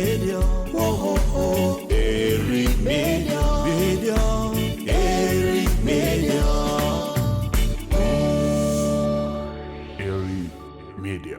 Media. Whoa, whoa, whoa. Eri Media. Media. Eri Media. Eri Media.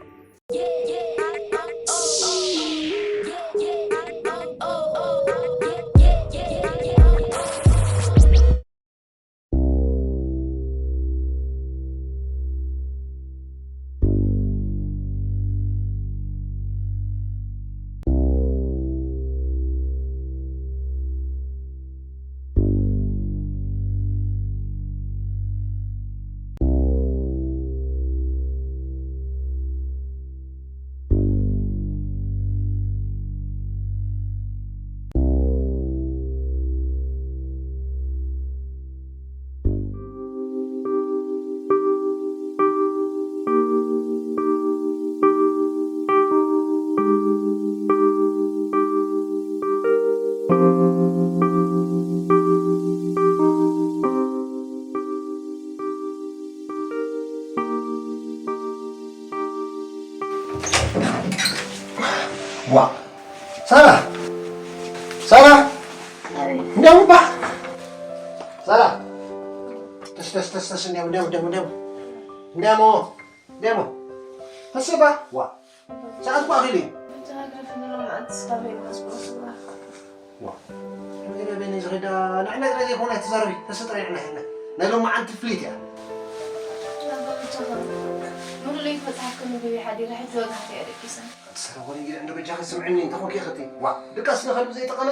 ዋ ሳራ፣ ሳራ፣ እንዲያውም ባ ሳራ፣ ተስ ተስ ተስ ተስ እንዲያውም እንዲያውም እንዲያውም እንዲያውም እንዲያውም እንዲያውም ተስባ ዋ ሰዓት እኮ ኣኺሉ እዩ። ዋ፣ በይነ በይነ ዝኸዳ ንዕና ጥራይ ዘይኮነ ኣይትዛረቢ፣ ተስጥራይ ንዕና ሒድና ናይ ሎማዓንቲ ፍሊት እያ። ሙሉ ለይቲ መጽሓፍ ከንብብ እየ ሓዲረ፣ ሕጂ ወጋሕታ እየ ደቂሰ። ኣቲ ሰረጎን እንግዲህ እንዶ በጃኺ ስምዕኒ፣ እንተ ኾንኪ ኸቲ ዋ ድቃስ ንኸልቢ ዘይጠቐመ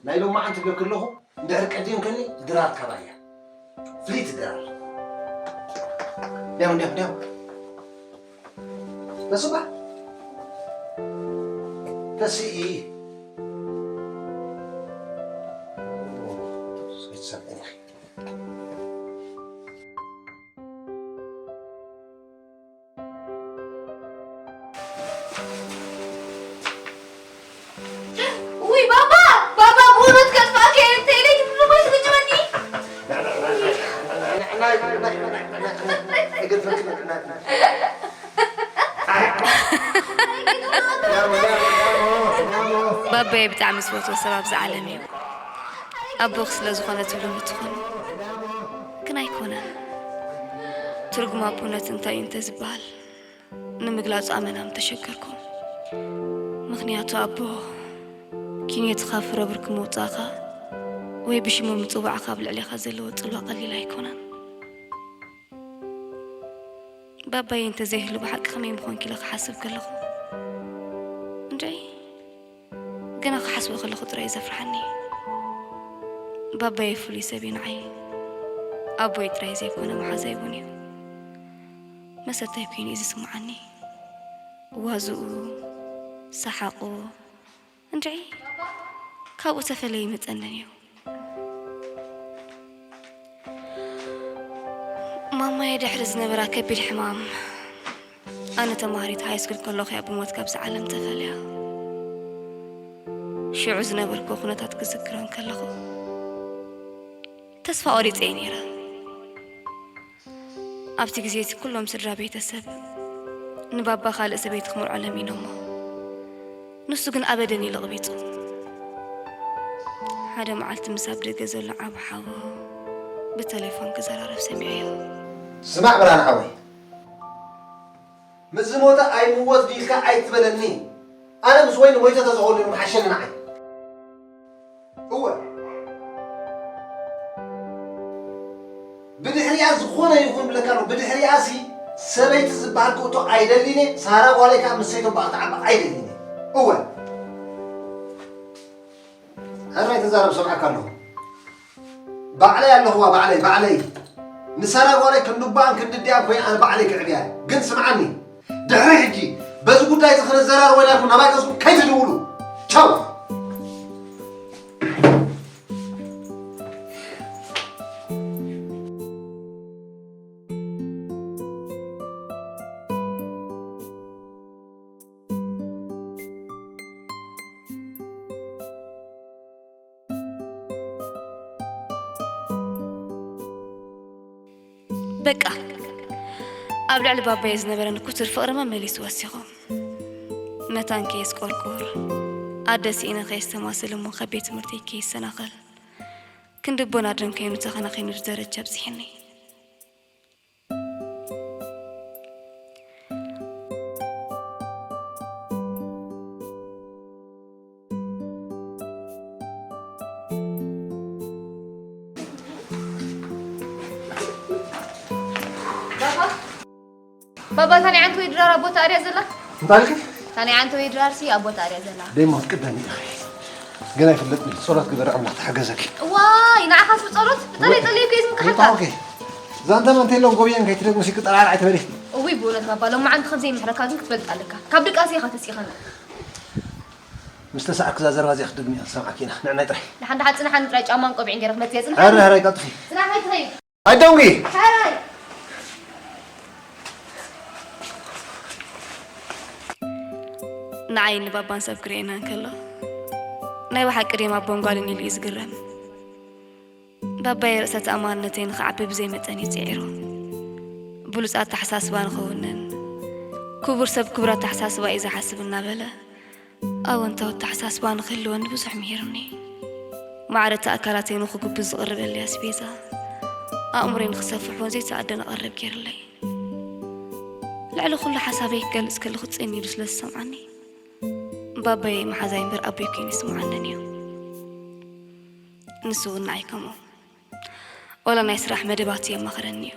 ናይ ሎማዓንቲ ብለኪ ኣለኹ። እንድሕር ቀዲምክኒ ድራር ካባያ ፍሊት ድራር። ዲያው ዲያው ዲያው ተስባ ተስኢ ሰብእኒ ውይ ባባ፣ ባባ ብእውነት ከጥፍኣካ እየ፣ እንተ ኢለይ ትብሉ ወይ ትግጅመኒ። ባባየ ብጣዕሚ ዝፈትዎ ሰብ ኣብዚ ዓለም እዩ። ኣቦኺ ስለ ዝኾነ ትብሉ ምትኾኑ ግን ኣይኮነን። ትርጉም ኣቦነት እንታይ እዩ እንተዝበሃል ንምግላጹ ኣመና ምተሸገርኩ። ምኽንያቱ ኣቦ ኪንዮትኻ ፍረ ብርኪ ምውጻእኻ ወይ ብሽሙ ምጽዋዕኻ ኣብ ልዕሌኻ ዘለዎ ጽልዋ ቀሊል ኣይኮነን። ባባየ እንተዘይህሉ ብሓቂ ከመይ ምኾንኪ ኢለ ክሓስብ ከለኹ እንድዒ ገና ክሓስቦ ከለኹ ጥራይ እዩ ዘፍርሓኒ። ባባየ ፍሉይ ሰብ እዩ ንዓይ። ኣቦይ ጥራይ ዘይኮነ መሓዛይ እውን እዩ። መሰታይ ኮይኑ እዩ ዝስምዓኒ። ዋዝኡ፣ ሰሓቑ፣ እንድዒ ካብኡ ተፈለየ ይመጸንን እዩ። ማማየ ድሕሪ ዝነበራ ከቢድ ሕማም ኣነ ተማሃሪት ሃይስኩል ከለኹ እያ ብሞት ካብዛ ዓለም ተፈልያ። ሽዑ ዝነበርክዎ ኩነታት ክዝክሮ እንከለኹ ተስፋ ቆሪጸ እየ ነይረ። ኣብቲ ግዜ እቲ ኩሎም ስድራ ቤተሰብ ንባባ ካልእ ሰበይቲ ክምርዖ ለሚኖሞ። ንሱ ግን ኣበደን ኢሉ ኣቕቢጹ። ሓደ መዓልቲ ምስ ኣብ ደገ ዘሎ ዓቢ ሓዉ ብተሌፎን ክዘራረብ ሰሚዐዮ። ስማዕ ብርሃነ ሓወይ፣ ምስ ዝሞተ ኣይምወት ድዩ ኢልካ ኣይትበለኒ። ኣነ ምስ ወይኒ ሞይተ ተዝኸውን ምሓሸኒ ንዓይ። እወ ብድሕሪኣ ዝኾነ ይኹን ብለካ ኣሎ። ብድሕሪኣ ሲ ሰበይቲ ዝበሃል ክእቶ ኣይደልን እየ። ሳራ ጓለይ ከዓ ምስ ሰይቶም ብኣ ክትዓቢ ኣይደልን እየ። እወ ሕራይ ተዛረብ ሰምዓካ ኣለኹ። ባዕለይ ኣለኹዋ ባዕለይ ባዕለይ ንሳራ ጓለይ ክንዲ ኣቦኣን ክንዲ ኣዲኣን ኮይነ ኣነ ባዕለይ ክዕብያ እየ። ግን ስምዓኒ ድሕሪ ሕጂ በዚ ጉዳይ እዚ ክንዘራረቦ ኢልኩም ናባይ ገዝኩም ከይትድውሉ። ቻው። በቃ ኣብ ልዕሊ ባባየ ዝነበረኒ ክቱር ፍቕሪ መመሊሱ ወሲኹ። መታን ከየስቆርቁር ኣደ ስኢነ ከየስተማስል እሞ ካብ ቤት ትምህርተይ ከይሰናኸል ክንዲ ኣቦን ኣደን ከይኑ ተኸናኺኑ እዚ ደረጃ ኣብጺሑኒ። ባባ፣ ታኒ ዓንተ ወይ ድራር ኣቦ ታርያ ዘላ? እንታይ ኢልኪ? ታኒ ዓንተ ወይ ድራር ሲ ኣቦ ታርያ ዘላ? ደሞ ቅዳሜ ኢኺ። ገና ይፍለጥ ጸሎት ግበር ኣምላኽ ተሓገዘኪ። ዋይ፣ ንዓኻስ ብጸሎት? ብጸሎት ጸልየ እኮ እየ ዝምክሓልካ። ኦኬ። ዛንታ ማንቴሎን ጎብየን ከይትደግምሲ ክጠራርዓ ኣይትበሊ። እውይ፣ ብእውነት ባባ፣ ሎማዓንቲ ከም ዘይምሕረካ ግን ክትፈልጥ ኣለካ። ካብ ድቃስ ኢኻ ተሲእኻና። ምስ ተሳዕርኪ እዛ ዘረባ እዚኣ ክትደግምያ ሰምዓኪ ኢና። ንዕናይ ጥራይ። ደሓን ደሓን ጽናሓኒ ጥራይ ጫማን ቆቢዕን ገይረ ክመጽእ እየ። ጽንሓኒ። ሕራይ፣ ሕራይ፣ ቀልጥፊ። ጽናሕ፣ ኣይትኸይድ። ኣደንጉ! ሕራይ! ንዓይ ንባባን ሰብ ክርእየና እንከሎ፣ ናይ ብሓቂ ድዮም ኣቦን ጓልን ኢሉ እዩ ዝግረም። ባባየ ርእሰ ተኣማንነተይ ንኽዓቢ ብዘይ መጠን እዩ ጽዒሩ። ብሉጽ ኣተሓሳስባ ንኸውንን፣ ክቡር ሰብ ክቡር ኣተሓሳስባ እዩ ዝሓስብ እናበለ፣ ኣወንታዊ ኣተሓሳስባ ንኽህልወኒ ብዙሕ ምሂሩኒ። ማዕረ እቲ ኣካላተይ ንኽጉብዝ ዝቕርበለይ ኣስቤዛ፣ ኣእምሮይ ንኽሰፍሕ እውን ዘይተኣደነ ቀረብ ገይሩለይ። ልዕሊ ኩሉ ሓሳበይ ክገልጽ ከለኹ ጽን ኢሉ ስለ ዝሰምዓኒ፣ ባባየይ መሓዛይ እምበር ኣቦይ ኮይኑ ይስምዓኒ ነይሩ። ንሱ እውን ንዓይ ከምኡ። ዋላ ናይ ስራሕ መደባቱ የማኽረኒ እዩ።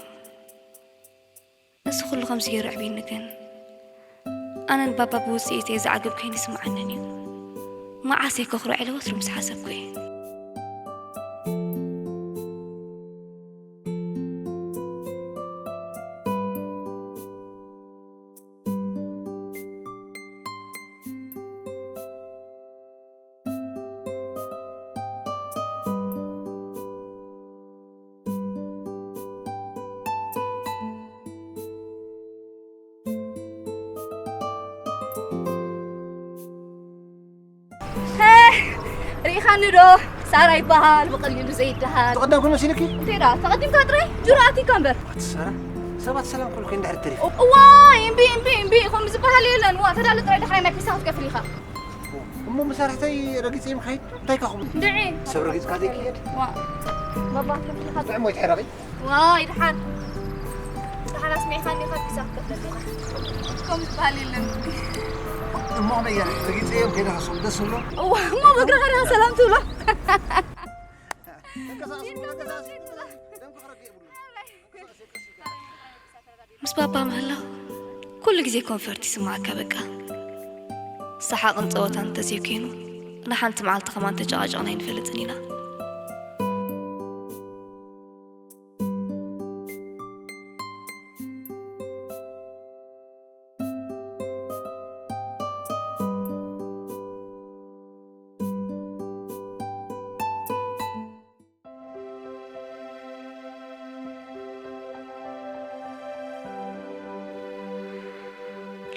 እዚ ኩሉ ከምዚ ገይሩ ኣዕብዩኒ ግን፣ ኣነን ባባ ብውጽኢተይ ዝዓግብ ኮይኑ ይስምዓንን እዩ። መዓስ እየ ከኹርዕ ኢለ ወትሩ ምስ ሓሰብኩ እየ። ሪኢኻኒ ዶ? ሳራ ይበሃል፣ ብቐሊሉ ዘይደሃል። ተቐዳም ኮይኑ መሲልኪ? እንታይ ደኣ፣ ተቐዲምካ ጥራይ ጅሮ ኣቲካ እምበር። ኣቲ ሳራ፣ ሰባት ሰላም ክብሉኪ እንድሕር ተሪፉ። እዋይ፣ እምቢ፣ እምቢ፣ እምቢ፣ ከምኡ ዝበሃል የለን። ዋ፣ ተዳሎ ጥራይ፣ ዳሕራይ ናይ ፒሳ ክትከፍል ኢኻ። እሞ መሳርሕተይ ረጊጸ ምኻይድ እንታይ ኢኻ ክብሉ? እንድዒ። ሰብ ረጊጽካ ዘይክየድ? ዋ፣ ባባ፣ ከፍልኻ። ጥዑም ወይ ትሕረቒ? ዋይ፣ ድሓን። ድሓን ኣስሚዕካኒ፣ ካብ ኪሳ ክትከፍለለና። ከምኡ ዝበሃል የለን። እሞ ከመይ ገይረ? ረጊጸዮም ከይደ ክስም ደስ ዝብሎ? እዋ፣ እሞ ብእግርኻ ዲኻ ሰላም ትብሎ? ተንቀሳቐስ፣ ተንቀሳቐስ። ደም ክረግእ የብሉን። ምስ ባባ ምህላው ኩሉ ግዜ ኮንፈርት ይስምዓካ በቃ። ሰሓቕን ጸወታን እንተዘይኮይኑ ንሓንቲ መዓልቲ ከማን ተጨቓጨቕና ኣይንፈልጥን ኢና።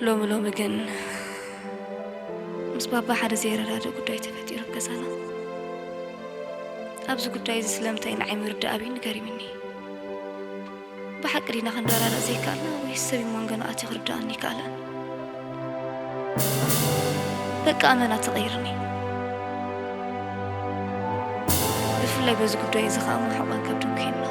ሎሚ ሎሚ ግን ምስ ባባ ሓደ ዘየረዳድእ ጉዳይ ተፈጢሩ ኣብ ገዛና። ኣብዚ ጉዳይ እዚ ስለምንታይ ንዓይ ምርዳእ ኣብዩኒ ገሪሙኒ። ብሓቂ ዲና ክንረዳዳእ ዘይከኣልና ወይስ ሰብ መንጎና ኣትዩ ክርድኣኒ ኣይከኣለን? በቃ ኣመና ተቐይርኒ። ብፍላይ በዚ ጉዳይ እዚ ኸኣ እሞ ሕቖን ከብድን ኮይንና።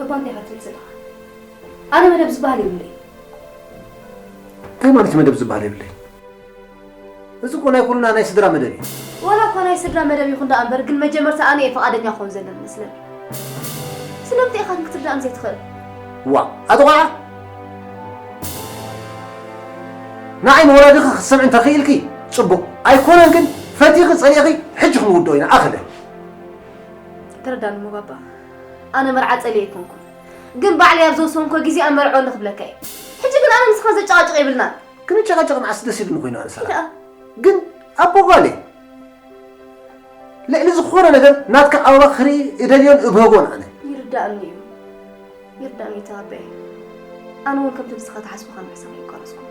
እባ እንታይ ኢኻ ትብል ዘለኻ? ኣነ መደብ ዝበሃል የብለይ። እንታይ ማለት መደብ ዝበሃል የብለይ? እዚ እኮ ናይ ኩልና ናይ ስድራ መደብ እዩ። ዋላ እኳ ናይ ስድራ መደብ ይኹን ደኣ እምበር፣ ግን መጀመርታ ኣነ እየ ፍቓደኛ ክኸውን ዘለኒ መስለኒ። ስለምንታይ ኢኻ ግን ክትርድኣኒ ዘይትኽእል? ዋ፣ ኣቶ ቆልዓ! ንዓይ ንወላዲኺ ክትሰምዒ እንተኽኢልኪ ጽቡቕ። ኣይኮነን ግን፣ ፈቲኺ ጸሊእኺ ሕጂ ክንውድኦ ኢና። ኣኸለ። ተረዳኒ እሞ ባባ። ኣነ መርዓ ጸሊኤ ኣይኮንኩን። ግን ባዕለይ ኣብ ዝወሰንኩ ግዜ ኣብ መርዕወኒ ክብለካ እየ። ሕጂ ግን ኣነ ንስኻን ዘጨቓጭቕ የብልናን። ክንጨቃጨቅ መዓስ ደስ ኢሉኒ ኮይኑ ኣነ ሰላም። ደኣ። ግን ኣቦ ጓለይ ልዕሊ ዝኾነ ነገር ናትካ ኣበባ ክርኢ እደልዮን እብህጎን ኣነ። ይርዳእኒ እዩ። ይርዳእኒ እዩ ተባበየ። ኣነ እውን ከምቲ ንስኻ ትሓስቦ ካብ ምሕሳብ ኣይቋረጽኩን።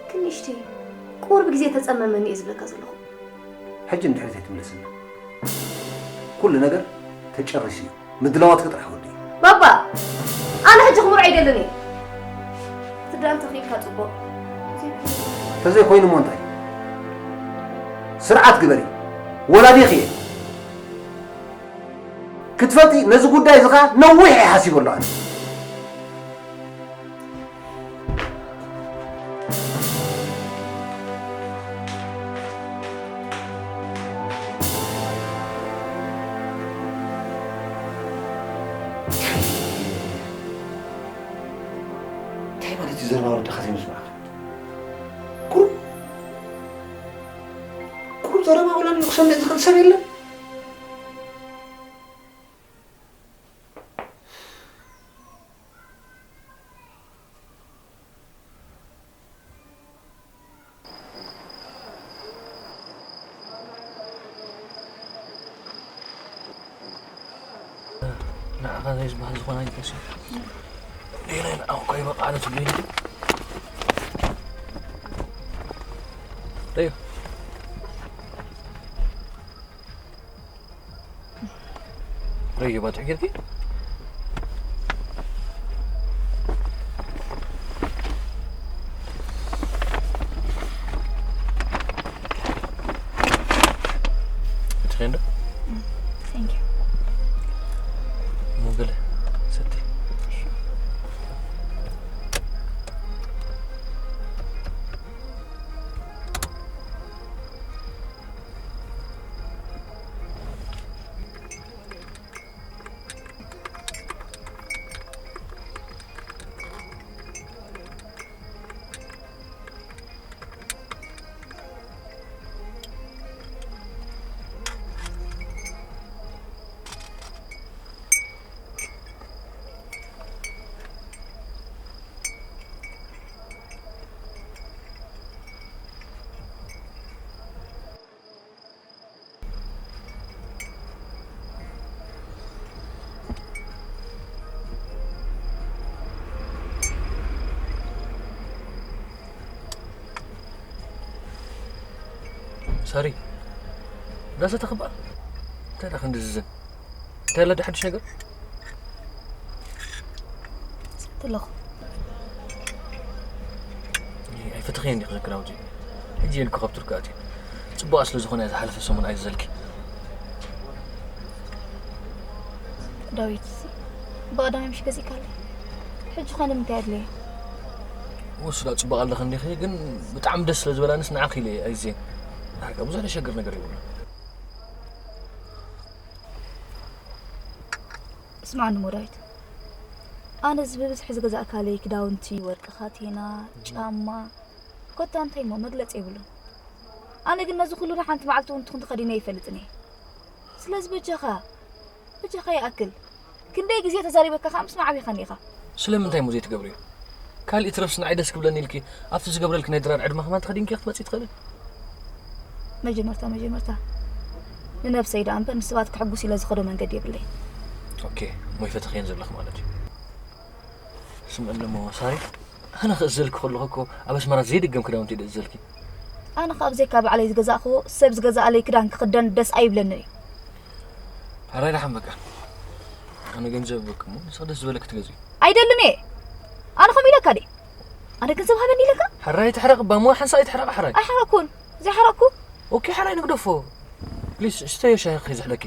ግን ንእሽተይ ቁሩብ ግዜ ተጸመመኒ እየ ዝብለካ ዘለኹ። ሕጂ ንድሕሪት ኣይትምለስና። ኩሉ ነገር ተጨሪሱ እዩ። ምድላዋትኪ ጥራሕ ወዲ። ባባ፣ ኣነ ሕጂ ክምርዖ ኣይደልን እየ። ክትዳን ተኽኢልካ ጽቡቕ። ተዘይኮይኑ እሞ እንታይ? ስርዓት ግበሪ። ወላዲኺ እየ። ክትፈልጢ ነዚ ጉዳይ እዚ ኸኣ ነዊሕ እየ ሓሲበሉ ኣነ። እንታይ ማለት እዩ ዘረባ ወለድኻ ዘይምስማዕካ? ቁሩብ ቁሩብ ዘረባ ወላዲ ክሰምዕ ዝኽእል ሰብ የለን? ንዓኻ ዘይዝበሃል ዝኾነ ኣይትመስል። ሌላ ንዓኹ እኮ ይበቕዓሉ ትብለኒ። ረዮ። ረዮ ባትሕ ጌርኪ? ትኸንዶ? Thank you። ሞገለ ሰቲ። ሳሪ፣ ዳሰ ተኸባ? እንታይ ደኣ ክንዲ ዝዝን? እንታይ ኣላ ሓድሽ ነገር? ሰቲ ኣለኹ። ኣይፈተኽየን ዲኺ ዘክራውጂ? ሕጂ እየ ልኮ ካብ ቱርኪ ኣትየ። ጽቡቓ ስለ ዝኾነ እያ ዝሓለፈ ሰሙን ኣይዘልኪ። ዳዊት፣ ብቐዳማይ ምሽ ገዚእካለይ? ሕጂ ኸ ንምንታይ ኣድለየ? ወስዳ ጽቡቕ ኣለኺ እንዲኺ፣ ግን ብጣዕሚ ደስ ስለ ዝበላንስ ንዓኺ ኢለ እየ ኣይዘን። ዳርጋ ብዙሕ ዘሸግር ነገር የብሉን። ስምዓኒ እሞ ዳዊት፣ ኣነ እዚ ብብዝሒ ዝገዛእካለይ ክዳውንቲ፣ ወርቂ ካቴና፣ ጫማ፣ ኮታ እንታይ እሞ መግለጺ የብሉን። ኣነ ግን ነዚ ኩሉ ንሓንቲ መዓልቲ እውን ትኹን ተኸዲነ ኣይፈልጥን እየ። ስለዚ በጃኻ፣ በጃኻ ይኣክል። ክንደይ ግዜ ተዛሪበካ ከኣ ምስማዕ ኣቢኻኒ ኢኻ። ስለምንታይ እሞ ዘይትገብርዮ? ካልእ ይትረፍስ ንዓይ ደስ ክብለኒ ኢልኪ ኣብቲ ዝገብረልኪ ናይ ድራር ዕድመ ከማን ተኸዲንኪ ክትመጺ ትኽእሊ? መጀመርታ መጀመርታ ንነብሰይ ደኣ እምበር ንሰባት ከሐጉስ ኢለ ዝኸዶ መንገዲ የብለይን። ኦኬ፣ እሞ ይፈተኽየን ዘለኺ ማለት እዩ። ስምዕኒ እሞ ሳሪ፣ ኣነ ክእዘልኪ ከለኹ እኮ ኣብ ኣስመራ ዘይድገም ክዳውንቲ እየ ዝእዘልኪ። ኣነ ካብ ብዘይካ ባዕለይ ዝገዛእክዎ ሰብ ዝገዝኣለይ ክዳን ክኽደን ደስ ኣይብለንን እዩ። ሕራይ ደሓን በቃ። ኣነ ገንዘብ በቃ እሞ ንስኺ ደስ ዝበለኪ ትገዝኢ። ኣይደልን እየ። ኣነ ከምኡ ኢለካ ድየ? ኣነ ገንዘብ ሃበኒ ኢለካ? ሕራይ ትሕረቕ እባ እሞ ሓንሳእ ኣይትሕረቕ ሕራይ። ኣይሓረኩን። ዘይሓረኩ? ኦኬ ሕራይ ንግደፎ። ፕሊስ እስተዮ ሻሂ ከይዝሕለኪ።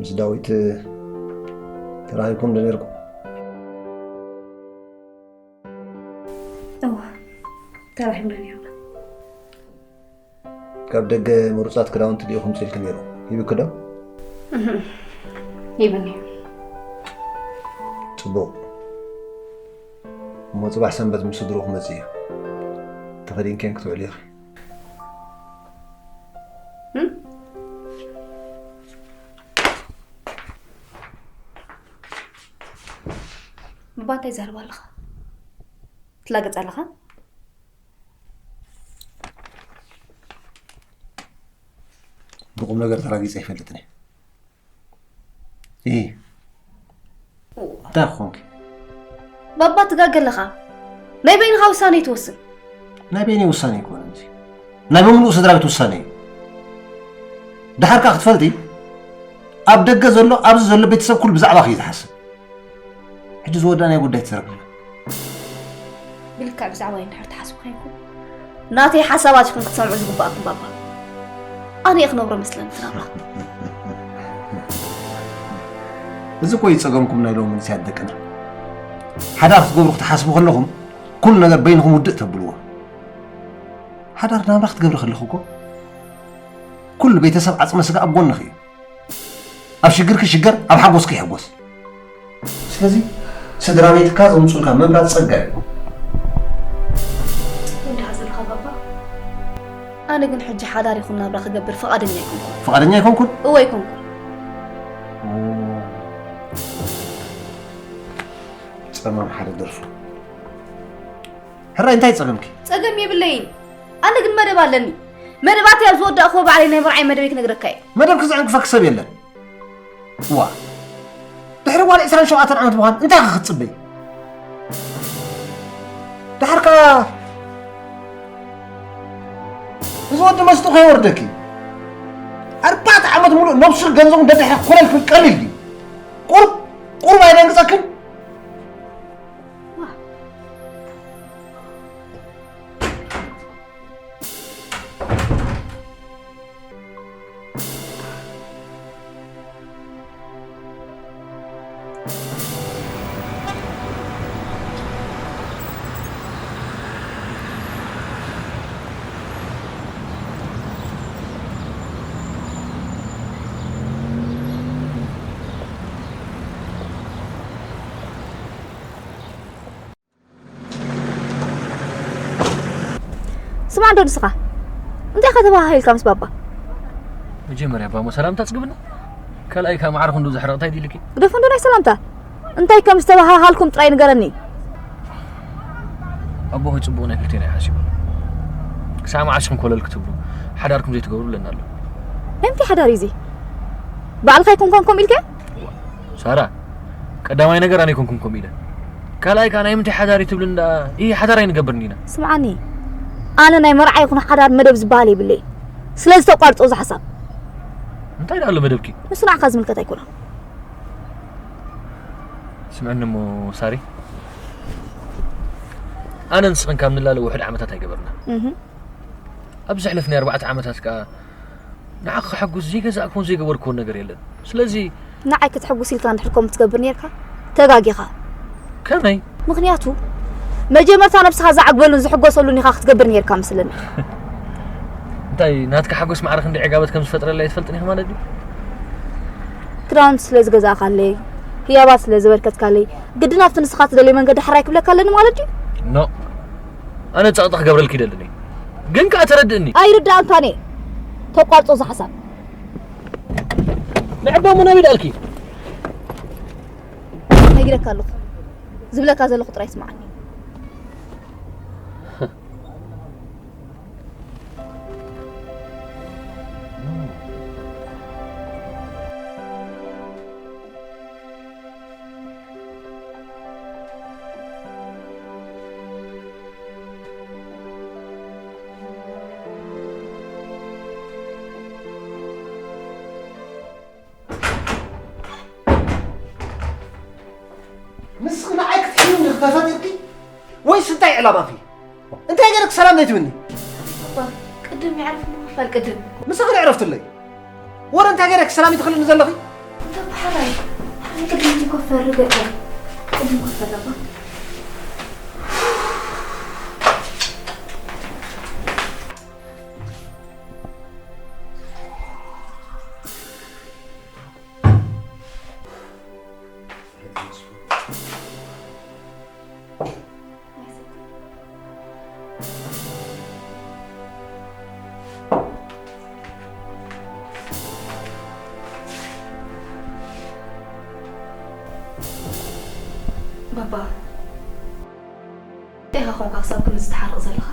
ምስ ዳዊት ተራኺብኩም ዶ ነይርኩም? እወ፣ ተራኺብና ነይርና። ካብ ደገ ምሩፃት ክዳውንቲ ድዩ ክምፅልክ ነይሩ? ሂብክ ዶ? ሂብኒ። ፅቡቕ። እሞ ፅባሕ ሰንበት ምስ ስድሩ ክመፅእ እዩ። ተኸዲንክን ክትውዕል ኢኺ። ብባ እንታይ ትዛረብ ኣለኻ? ትላገጽ ኣለኻ? ብቁም ነገር ተራጊጸ ይፈልጥን እየ። እ እንታይ ክኾንኪ? ባባ ትጋገ ኣለኻ። ናይ በይንኻ ውሳኔ ትወስን። ናይ በይነይ ውሳኔ ኣይኮነን እዚ። ናይ ብምሉእ ስድራ ቤት ውሳኔ እዩ። ደሓር ከኣ ክትፈልጢ ኣብ ደገ ዘሎ ኣብዚ ዘሎ ቤተሰብ ኩሉ ብዛዕባኺ እዩ ዝሓስብ። ሕጂ ዝወዳእናዮ ጉዳይ ትዘርግልና። ብልክዕ ብዛዕባይ እንድሕር ትሓስቡ ኮይንኩም ናተይ ሓሳባት ኢኹም ክትሰምዑ ዝግባኣኩም ባባ። ኣነ እየ ክነብሮ መስለኒ እቲ ናብራ። እዚ እኮ እዩ ጸገምኩም ናይ ሎሚ መንእሰያት ደቅና። ሓዳር ክትገብሩ ክትሓስቡ ከለኹም ኩሉ ነገር በይንኹም ውድእ ተብልዎ። ሓዳር ናብራ ክትገብሪ ከለኹ እኮ ኩሉ ቤተሰብ ዓጽመ ስጋ ኣብ ጎንኺ እዩ። ኣብ ሽግርኪ ሽገር፣ ኣብ ሓጎስኪ ይሕጎስ። ስለዚ ስድራ ቤትካ ዘምጹልካ ምምራጽ ጸጋ እዩ። እንዲኻ ዘለኻ ባባ። ኣነ ግን ሕጂ ሓዳር ይኹን ናብራ ክገብር ፍቓደኛ ኣይኮንኩን። ፍቓደኛ ኣይኮንኩን? እወ ኣይኮንኩን። ጸማም ሓደ ደርፉ። ሕራይ እንታይ ጸገምኪ? ጸገም የብለይን። ኣነ ግን መደብ ኣለኒ። መደባተይ ኣብ ዝወዳእክዎ ባዕለይ ናይ መርዓይ መደበይ ክነግረካ እየ። መደብ ክዘዕንክፈኪ ሰብ የለን። ዋ ድሕሪ ጓል ዕስራን ሸውዓተን ዓመት ምዃን እንታይ ኢኺ ክትጽበይ? ደሓር ከኣ እዚ ወዲ መስጡ ከይወርደኪ ኣርባዕተ ዓመት ሙሉእ ነብሱ ገንዘቡ ደድሕሪ ኮለል ክብል ቀሊል ድዩ? ቁሩብ ቁሩብ ኣይደንግጸክን? ስማዕ እንዶ ንስኻ እንታይ ኢኻ ተባሃሂልካ ምስ ባባ? መጀመርያ ባሞ ሰላምታ ኣጽግብና፣ ካልኣይ ካብ ማዕረ ክንዱ ዝሕረቕ እንታይ ድልኪ? ግደፎ እንዶ ናይ ሰላምታ፣ እንታይ ከም ዝተባሃሃልኩም ጥራይ ንገረኒ። ኣቦኺ ጽቡቕ ናይ ክልቴና እዩ ሓሲቡ። ክሳዕ መዓስ ኢኹም ኮለል ክትብሉ ሓዳርኩም ዘይትገብሩ ብለና ኣሎ። ናይ ምንታይ ሓዳር እዩ እዚ? ባዕልኻ ኣይኮንካን ከምኡ ኢልካዮ? ሳራ፣ ቀዳማይ ነገር ኣነ ኣይኮንኩን ከምኡ ኢለ። ካልኣይ ከኣ ናይ ምንታይ ሓዳር እዩ ትብልን ደኣ? ኢሂ ሓዳር ኣይንገብርን ኢና። ስምዓኒ፣ ኣነ ናይ መርዓ ይኹን ሓዳር መደብ ዝበሃል የብለይን። ስለዚ ተቋርጾ እዚ ሓሳብ። እንታይ ደኣ ኣሎ መደብኪ? ንሱ ንዓኻ ዝምልከት ኣይኮነን። ስምዕኒ እሞ ሳሪ፣ ኣነ ንስኽን ካብ ንላለ ውሑድ ዓመታት ኣይገበርና። እህ ኣብ ዘሕለፍናዮ ኣርባዕተ ዓመታት ከኣ ንዓኺ ከሐጉስ ዘይገዛእክዎን ዘይገበርክዎን ነገር የለን። ስለዚ ንዓይ ከተሐጉስ ኢልካ እንድሕር ከምኡ ትገብር ኔርካ ተጋጊኻ። ከመይ? ምኽንያቱ መጀመርታ ነብስኻ ዘዓግበሉን ዝሕጎሰሉን ኢኻ ክትገብር ኔርካ መስለኒ። እንታይ ናትካ ሓጎስ ማዕረ ክንደይ ዕጋበት ከም ዝፈጥረለይ ኣይትፈልጥን ኢኺ ማለት ድዩ? ክዳውንቲ ስለ ዝገዛእካለይ፣ ህያባት ስለ ዘበርከትካለይ ግድን ኣብቲ ንስኻ ትደልዮ መንገዲ ሕራይ ክብለካ ኣለኒ ማለት ድዩ? ኖ ኣነ ጸቕጢ ክገብረልኪ ይደልን እየ። ግን ከኣ ተረድእኒ። ኣይርዳእካን እየ። ተቋርጾ እዚ ሓሳብ። ንዕባሙ ናበይ ደኣልኪ? ነጊረካ ኣለኹ። ዝብለካ ዘለኹ ጥራይ ስምዓኒ። ንስኺ ንዓይ ክትሕምኒ ተፈጢርኪ ወይስ እንታይ ዕላማኺ? እንታይ ገይረኪ ሰላም ዘይትብልኒ? ኣባ፣ ቅድም የዕርፍ ምኽፋል ቅድም። ምሳኺ ዕረፍትለይ። ወረ እንታይ ገይረኪ ሰላም ይትኽልኒ ዘለኺ? ተባሕራይ፣ ሓኒ ቅድም ኮፈር ገጠ። ቅድም ኮፈር ለባ። ባባ፣ እንታይ ኢኻ ኾንካ ክሳብ ክንድዚ ትሓርቕ ዘለኻ?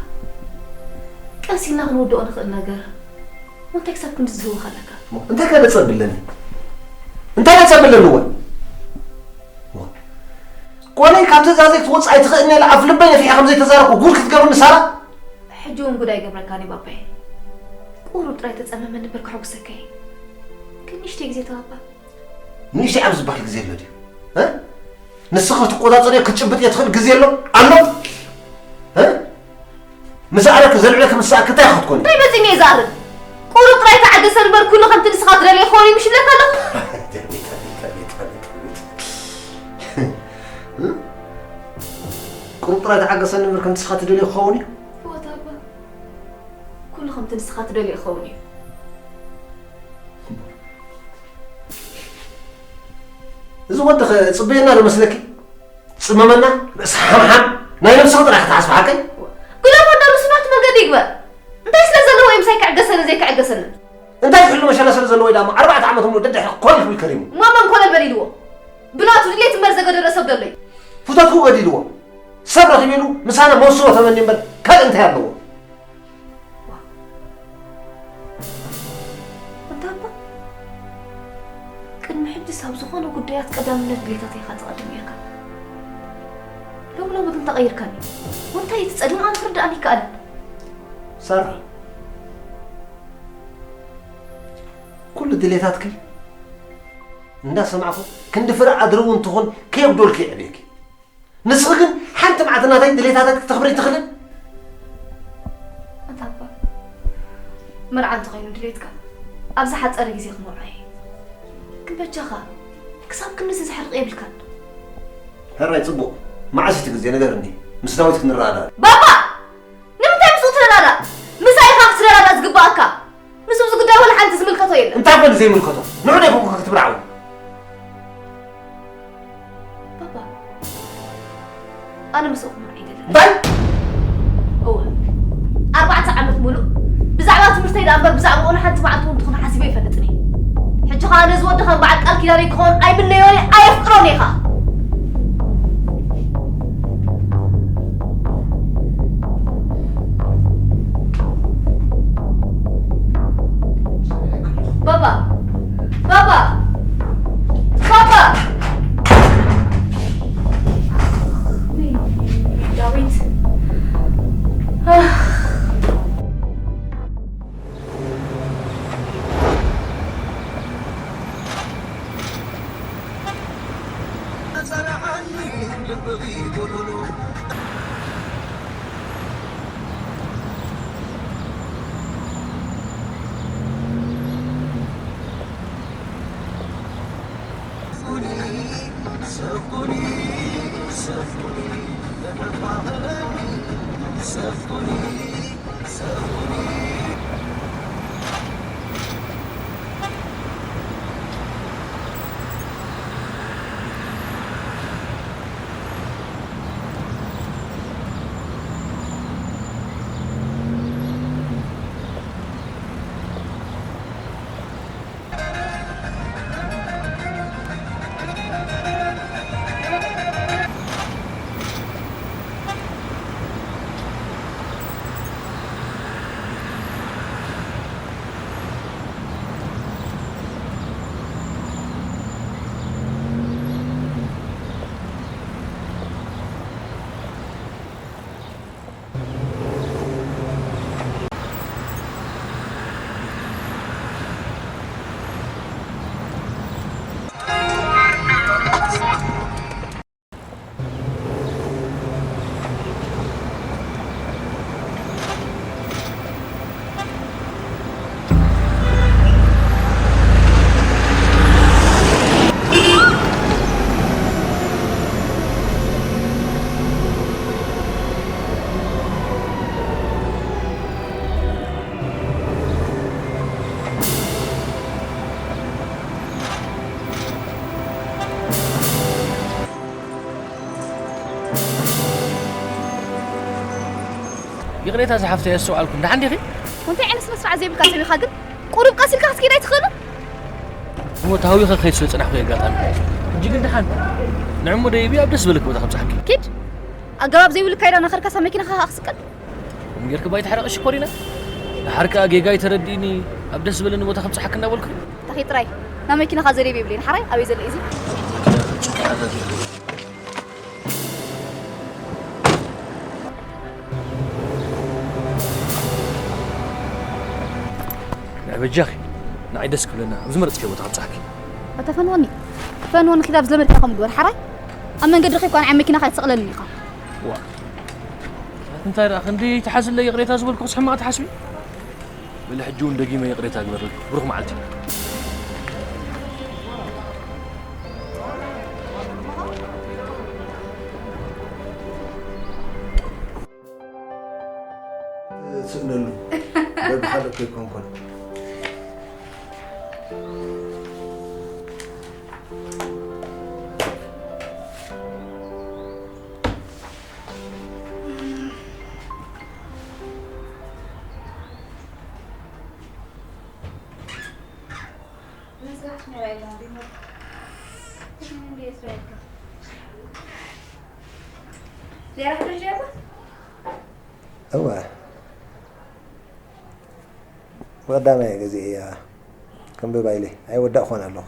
ቀስ ኢልና ክንውድኦ ንኽእል ነገር፣ እንታይ ክሳብ ክንድዚ ዝህወኻ ኣለካ? እንታይ ከ ነጸብለኒ? እንታይ ነጸብለኒ ወይ? ዋ። ኮነይ ካብ ትእዛዘይ ክትወጽእ ኣይትኽእልን ኢለ ኣፍ ልበይ ነፊሐ ከም ዘይተዛረብኩ ጉድ ክትገብርኒ ሳራ? ሕጂ እውን ጉድ ኣይገብረካን እዩ ባባየ። ቁሩብ ጥራይ ተጸመመኒ እምበር ከሐጉሰካ እየ። ግን ንእሽተይ ግዜ ተባባ። ንእሽተይ ኣብ ዝበሃል ግዜ ኣሎ ድዩ? እ? ንስኺ ክትቆጻጸርዮ ክትጭብጥዮ ትኽእል ግዜ ኣሎ? ኣሎ? እ? ምስ ኣረክ ዘልዕለክ ምስ ኣክታይ ክትኮኒ? እንታይ መጺኒ እየ ዝኣርግ? ቁሩብ ጥራይ ተዓገሰ እምበር ኩሉ ከምቲ ንስኻ ትደልዮ ክኸውን እዩ ምሽ ይብለካ ኣለኹ። ቁሩብ ጥራይ ተዓገሰ እምበር ከምቲ ንስኻ ትደልዮ ክኸውን እዩ። እወ ታባ፣ ኩሉ ከምቲ ንስኻ ትደልዮ ክኸውን እዩ። እዚ ወዲ ኸ ጽበየና ዶ መስለኪ? ጽመመና፣ ርእሲ ሓምሓም፣ ናይ ነብስኺ ጥራሕ ክትሓስቢ ሓቀይ? ግደፎ፣ ዶ ርእሱ ናቱ መንገዲ ይግበር። እንታይ ስለ ዘለዎ እዩ ምሳይ ክዕገሰንን ዘይክዕገሰንን? እንታይ ዝሕሉ መሸላ ስለ ዘለዎ እዩ ዳሞ ኣርባዕተ ዓመት ሙሉእ ደድሕሪ ኮለል ክብል ከሪሙ? ማመን ኮለል በል ኢልዎ። ብናቱ ድሌት እምበር ዘገደደ ሰብ ደሎ እዩ። ፍቶትኩ ገዲልዎ። ሰብ ረኺቡ ኢሉ ምሳና መውስቦ ተመኒ እምበር ካልእ እንታይ ኣለዎ? እንታ እባ ቅድሚ ሕጂስ ኣብ ዝኾነ ጉዳያት ቀዳምነት ድሌታተይ ኢኻ ትቐድም ነይርካ። ሎሚ ሎሚ ግን ተቐይርካኒ። ወንታይ እቲ ጸገም ኣነ ክርድኣኒ ይከኣልን። ሳራ፣ ኩሉ ድሌታትኪ እንዳሰማዕኩ ክንዲ ፍረ ኣድሪ እውን ትኹን ከየጉደልኩ የዕብየኪ። ንስኺ ግን ሓንቲ መዓልቲ ናተይ ድሌታተይ ክተኽብሪ ትኽእልን? ኣንታ ኣባ፣ መርዓ እንተኾይኑ ድሌትካ፣ ኣብ ዝሓጸረ ግዜ ክመርዖ እየ። ግን በጃኻ፣ ክሳብ ክንድዚ ዘሕርቕ የብልካን። ሕራይ ጽቡቕ፣ መዓስ እቲ ግዜ ንገርኒ፣ ምስ ዳዊት ክንረኣዳእ። ባባ! ንምንታይ ምስኡ ትረዳዳእ? ምሳይ ኢኻ ክትረዳዳእ ዝግባኣካ። ንሱ ኣብዚ ጉዳይ ወላ ሓንቲ ዝምልከቶ የለን። እንታይ ኮን ዘይምልከቶ? ንዑ ዶ ይኮንኩ ክትብርዓው? ባባ፣ ኣነ ምስኡ ክምርዕ ኣይደልን። እንታይ? እወ፣ ኣርባዕተ ዓመት ሙሉእ ብዛዕባ ትምህርተይ ደኣ እምበር ብዛዕባ ወላ ሓንቲ መዓልቲ እውን ትኹን ሓሲበ ኣይፈልጥን እየ። ሕጂ ኸኣ ነዚ ወዲ ከም በዓል ቃል ኪዳነይ ክኸውን ኣይምነዮን እየ፣ ኣየፍቅሮን እየ ኸኣ። ባባ! ባባ! ባባ! ዳዊት! ይቕሬታ ዝሓፍተይ፣ ኣስተውዓልኩ። ደሓን ዲኺ? እንታይ ዓይነት ስነ ስርዓት ዘይብልካ ሰብ ኢኻ ግን? ቁሩብ ቀስ ኢልካ ክትከይድ ኣይትኽእልን? እሞ ተሃዊኸ ከይድ ስለ ዝጸናሕኩ የጋጣሚ። ሕጂ ግን ደሓን። ንዕሞ ደይቢ ኣብ ደስ ዝበለኪ ቦታ ከብጽሓኪ። ኪድ። ኣገባብ ዘይብሉ ካይዳ እናኸድካ ሳብ መኪናኻ ከኣ ክስቀል? እምጌርኪ ባይ ተሓረቐ ሽኮሪና። ደሓር ከኣ ጌጋይ ተረዲእኒ፣ ኣብ ደስ ዝበለኒ ቦታ ከብጽሓኪ እናበልኩ። ተኺድ ጥራይ። ናብ መኪናኻ ዘደይቢ የብለይን። ሓራይ ኣበይ ዘሎ እዩ እዚ? ንዕ በጃኺ፣ ንዓይ ደስ ክብለና፣ ኣብ ዝመረጽክዮ ቦታ ከብጽሓኪ። ኣታ ፈንወኒ፣ ፈንወኒ ኪድ ኣብ ዝለመድካዮ ከም ግበር፣ ሓራይ? ኣብ መንገዲ ረኺብካ ንዓይ መኪና ከይትስቕለኒ ኢኻ። ዋ። እንታይ ደኣ፣ ክንደይ ትሓዝለይ ይቕሬታ ዝበልኩኽስ ሕማቕ ትሓስቢ? በሊ ሕጂ እውን ደጊመ ይቕሬታ ግበርለይ። ብሩኽ መዓልቲ። ትስእነሉ። በብኻልእ እኮ ኣይኮንኩን። እወ። ብቐዳማይ ግዜ እያ ከንብባ ኢለ ኣይወዳእኩን ኣለኹ።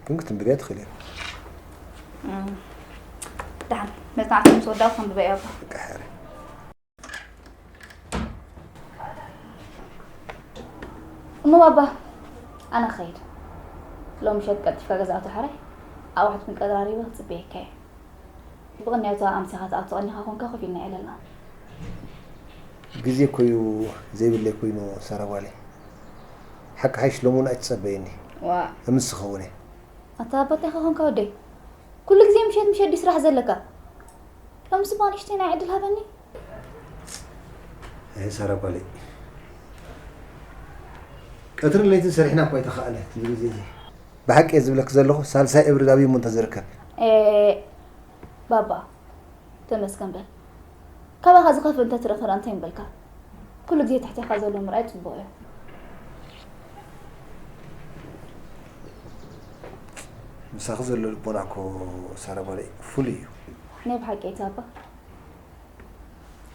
ግን ክትንብብያ ትኽእል እያ። እም፣ ደሓን መጽናዕቲ ምስ ወዳእኩ ከንብባ እየ ኣባ። በቃ ሕራይ። እሞ ባባ፣ ኣነ ክኸይድ። ሎሚ ምሸት ቀልጢፍካ ገዛ ኣቶ ሕራይ፣ ኣቑሑት ክንቀራሪበ ክጽበየካ እየ። ብቕንያቱ ኣምሲኻ ትኣቱ ቀኒኻ ኮንካ ኮፍ ኢልና የዕለልና። ግዜ እኮ እዩ ዘይብለይ ኮይኑ ሳራ ጓለይ። ሓቂ ሓይሽ ሎሚ እውን ኣይትጸበየኒ። ዋ። እምስ ክኸውን እየ። ኣታ ኣባታይ ኸ ኮንካ ወደይ? ኩሉ ግዜ ምሸት ምሸት ድዩ ስራሕ ዘለካ? ሎምስ እባ ንእሽተይ ናይ ዕድል ሃበኒ። ኣይ ሳራ ጓለይ። ቀትርን ለይትን ሰሪሕና እኳ ኣይተኻእለ ትብል ግዜ እዚ። ብሓቂ እየ ዝብለኪ ዘለኹ፣ ሳልሳይ እብሪ ዳብ እሞ እንተዝርከብ። ኤ፣ ባባ፣ ተመስገን በል። ካባኻ ዝኸፍእ እንተትርኢ ኸኣ እንታይ ምበልካ? ኩሉ ግዜ ትሕቴኻ ዘሎ ምርኣይ ጽቡቕ እዩ። ምሳኺ ዘሎ ልቦና እኮ ሳራ ጓለይ ፍሉይ እዩ። ናይ ብሓቂ እዩ ባባ።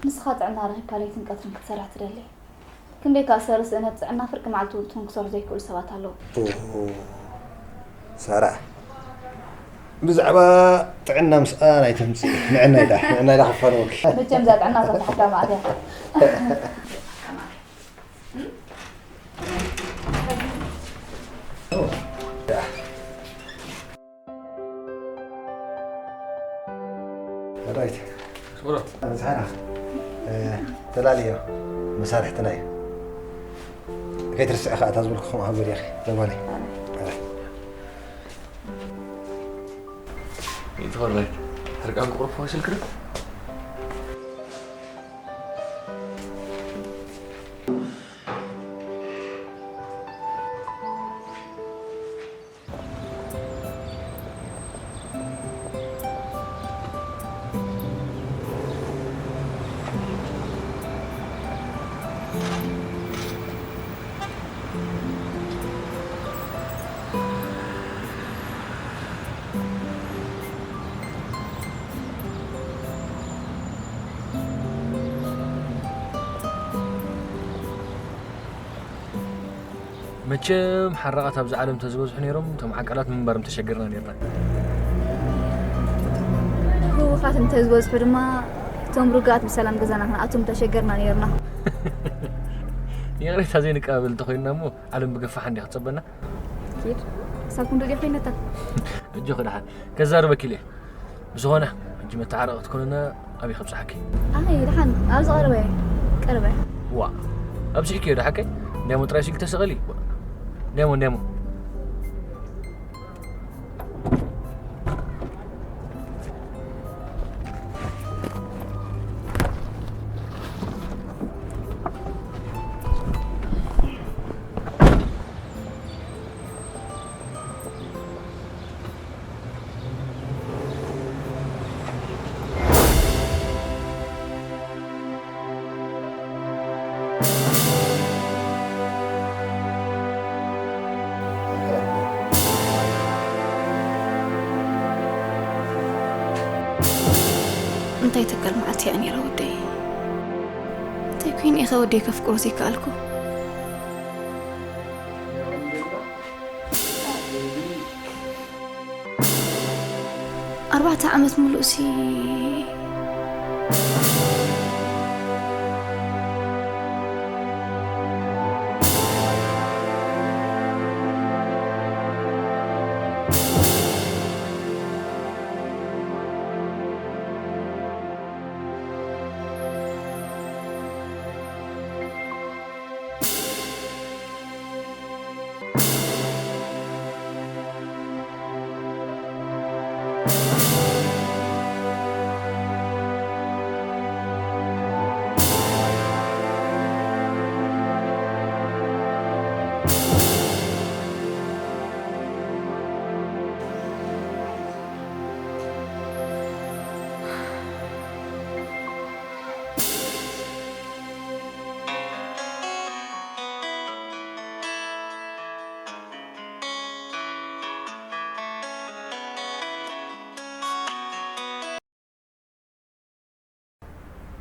ንስኻ ጥዕና ረኺብካ ለይትን ቀትርን ክትሰርሕ ትደሊ። ክንደይ ከኣ ሰሪ ስእነት ጥዕና ፍርቂ መዓልቲ እውን ትኹን ክሰርሑ ዘይክእሉ ሰባት ኣለዉ። ኦ፣ ሳራ፣ ብዛዕባ ጥዕና ምስኣን ኣይተምጽኢ። ንዕናይ ዳ፣ ንዕናይ ዳ ክፋንወኪ። መቸም እዛ ጥዕና ዘፍርሓካ መዓት እያ። ራይት። ስምሮ። ምሳና፣ እ፣ ተላልዮ መሳርሕትና እዩ። ከይትርስዒ ከኣ እታ ዝበልኩ ከምኡ ሃገር ያኺ። ለማኒ። ኣረ። ይትኸራይ። ሕርቃን ቁርፎ ስልክሪ። መቸም ሓራቓት ኣብዚ ዓለም ተዝበዝሑ ነይሮም፣ እቶም ዓቃላት ምንባር ምተሸገርና ነይርና። ህውኻት እንተዝበዝሑ ድማ፣ እቶም ርጉኣት ብሰላም ገዛና ክንኣቱ ምተሸገርና ነይርና። ይቕሬታ ዘይንቀባበል እንተኾይንና እሞ፣ ዓለም ብገፋሕ እንድያ ክትጸበና። ኪድ፣ ክሳብ ክንዱ ድያ ኮይነታ? ኣጆኺ ደሓን፣ ከዛርበኪ ኢለ። ብዝኾነ፣ ሕጂ መተዓረቒ ክትኮንና ኣበይ ከብጽሓኪ? ኣይ፣ ደሓን፣ ኣብዚ ቀረባ እየ። ቀረባ እየ። ዋ፣ ኣብዚሕኪ እየ፣ ደሓከይ? እንድያሞ ጥራይ ስልኪ ተሰቐሊ። እንድያሞ፣ እንድያሞ። እንታይ ተጋል መዓልቲ እያ ነይራ ወደይ? እንታይ ኮይነ ኢኸ ወደይ ከፍቅሮ ዘይከኣልኩ? ኣርባዕተ ዓመት ሙሉእ ሲ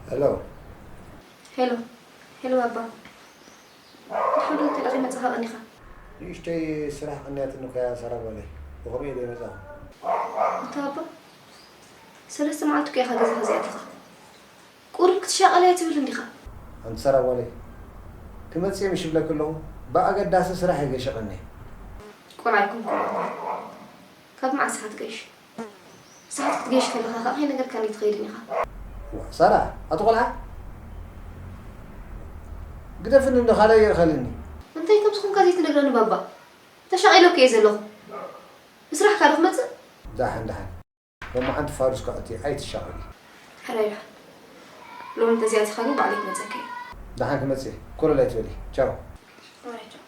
ሄሎ። ሄሎ። ሄሎ ባባ። ድሓን ዶ እንተ ደኣ መጻኻ ቀኒኻ? ንእሽተይ ስራሕ ቀንያትኒ እኮ እያ ሳራ ጓለይ። ብኸምኡ እየ ዘይመጻኹ። ኣታ ባባ፣ ሰለስተ መዓልቲ እኮ ኢኻ ገዛኻ ዘይኣቲኻ። ቁሩብ ክትሻቐል ኣይትብልን ዲኻ? ኣንቲ ሳራ ጓለይ፣ ክመጽእ እየ ምሽ እብለኪ ኣለኹ፣ ብኣገዳሲ ስራሕ እየ ገሸቐኒ። ቆልዓ ኣይኮንኩን። ካብ መዓስ ኢኻ ትገይሽ? ሰዓት ክትገይሽ ከለኻ ኸኣ ከይነገርካኒ ትኸይድን ኢኻ። ዋ፣ ሳራ፣ ኣቲ ቆልዓ፣ ግደፍኒ እንዶ ካልእ የእኸልኒ። እንታይ ከም ዝኾንካ ዘይትነግረኒ ባባ? ተሻቒለ እኮ እየ ዘለኹ። ብስራሕካ ዶ ክመጽእ? ደሓን፣ ደሓን። ሎማዓንቲ ፋዱስ ከኣቱ እየ፣ ኣይትሻቐሊ። ሕራይ ደሓን። ሎሚ እንተዘይኣቲኻ ግን ባዕለይ ክመጸካ እየ። ደሓን ክመጽእ እየ። ኮለል ኣይትበሊ። ቻው። ሕራይ ቻው።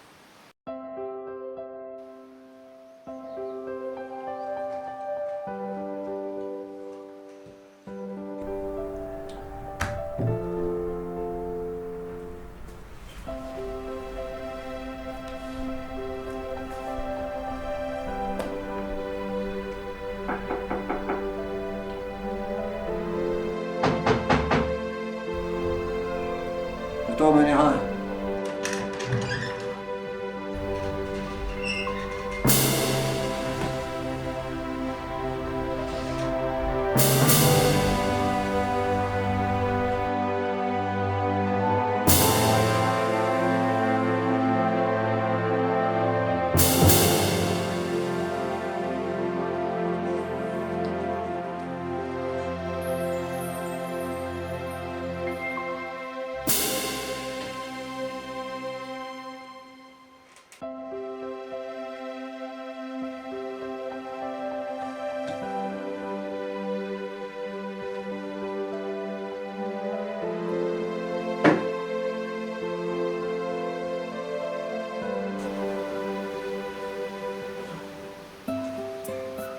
እቶ መን ኢኻ?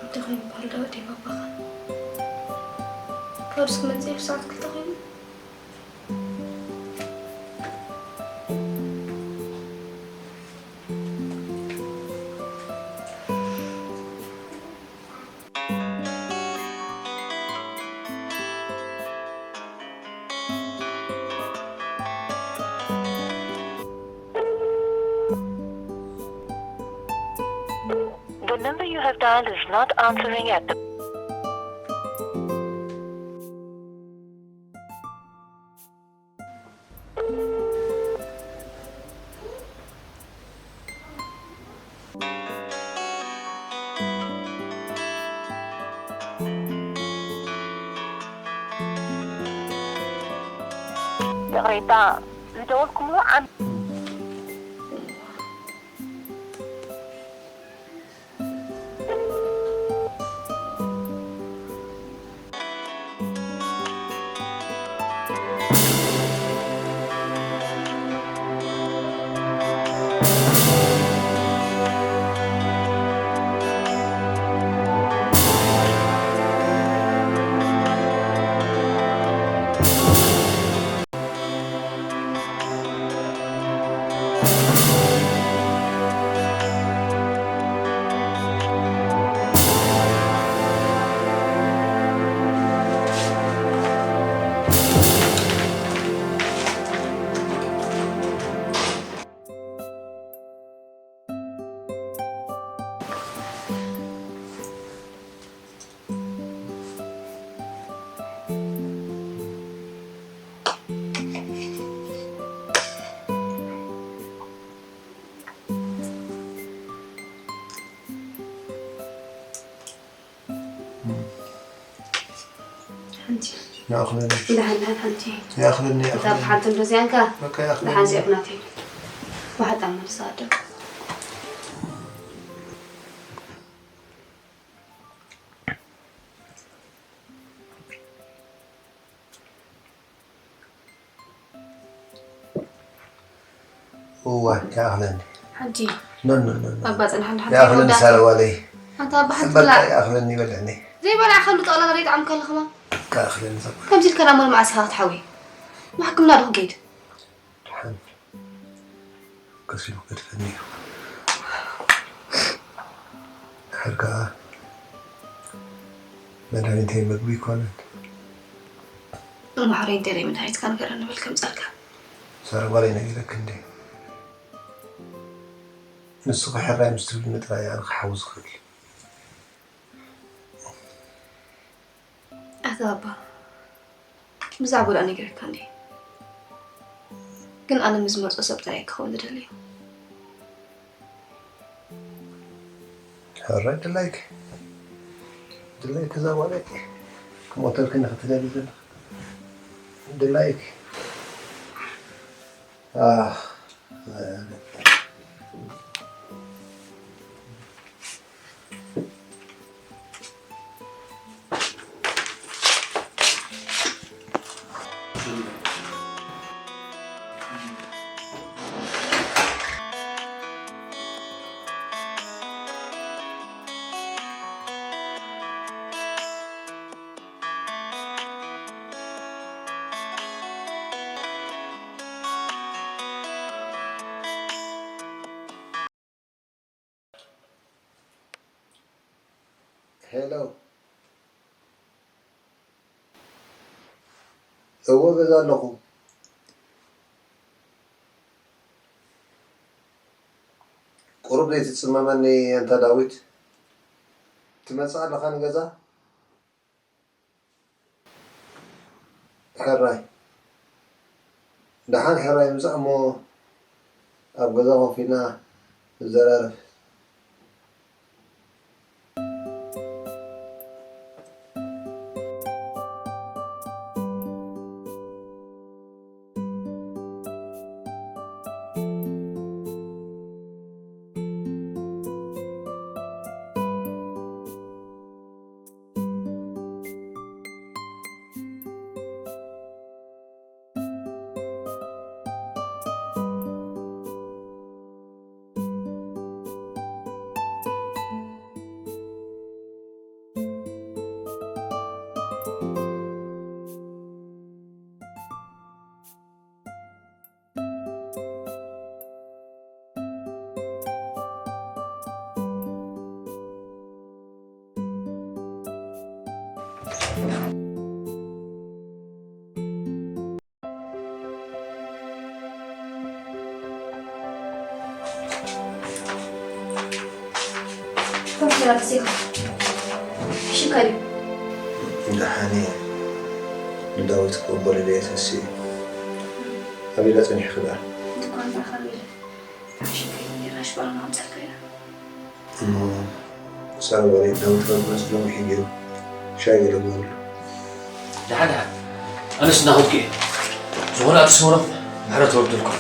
እንታይ ኮይኑ በሃል ዳዊት ባባኻ? ፋዱስ ክመጽእ እዩ ሰዓት ክልተ ኮይኑ። The number you have dialed is not answering at the ይቕሬታ፣ ዝደወልኩምሉ ዓም- ሓንቲ ይኣኽለኒ። ደሓን ደሓን ሓንቲ ይኣኽለኒ እታ ይኣኽለኒ። ብሓንቲ እንደዚኣ እንካ በቃ ይኣኽለኒ። ደሓን ዚዕብናት እዩ። ብሓጣ መልሳ ኣደ እዋ ይኣኽለኒ። ሓንቲ ኖ ኖ ኖ ኖ። ኣባ ጽንሓ እንዳ ሓንቲ ይኣኽለኒ ወዳእካ። ሳረዋለይ። ኣንታ ኣባ ሓንቲ በቃ ብላዕ። ይኣኽለኒ ይበልዕኒ። ዘይበላዕ ከሉ ጠቕላላ ዘይጠዓምካ ኣለኽማ። ይኣኽለኒ ዘባ። ከምዚ ኢልካ ናብ መን መዓስ ኢኻ ክትሓዊ? ማሕክምና ዶ ክገይድ? ደሓን ከሲሉ ገድፈኒ እዩ። ድሓር ከኣ መድሃኒተይ መግቢ ይኮነን። እሞ ሕራይ እንተለይ መድሃኒትካ ንገረኒ በል ከምጻልካ። ሳረዋለይ ነጊረኪ እንዴ? ንስኺ ሕራይ ምስ ትብልኒ ጥራይ ኣነ ክሓዊ ዝኽእል። ኣታ ኣባ ብዛዕባ ወላ ነጊረካ እንዴ? ግን ኣነ ምስ ዝመርጾ ሰብ ጥራይ ክኸውን ዝደልዮ። ሕራይ ድላይኪ ድላይኪ እዛ ጓለይ ክሞተልኪ ንኽትደሊ ዘለኺ ድላይኪ። ኣህ፣ ሄሎ እወ ገዛ ኣለኹ። ቁሩብ ዘይትጽመመኒ ኣንታ ዳዊት? ትመጽእ ኣለኻ ንገዛ? ሕራይ ደሓን ሕራይ ምጻእ እሞ ኣብ ገዛ ኮፍ ኢልና ንዘራረብ። ኮምፒተር ኣጥፊእካ። ሕሽካ ድዩ? ደሓን እየ። ንዳዊት ክቕበሎ ድየ ተሲኡ። ኣበይ ኢላ ጸኒሕኪ ደኣ? ድኳን ማእከል ኢለ። ሕሽካ ኢለ ነይረ፣ ሽባና ኣምጻልካ ኢለ። እሞ ሳራ ጓለይ፣ ዳዊት ካብ መጽእ ሎሚ ሕጂ እዩ። ሻይ ገለ ግበርሉ። ደሓን ደሓን። ኣነስ እናኸድኩ እየ። ዝኾነ ኣትስመሮም ምሕረት ወርድልኩም።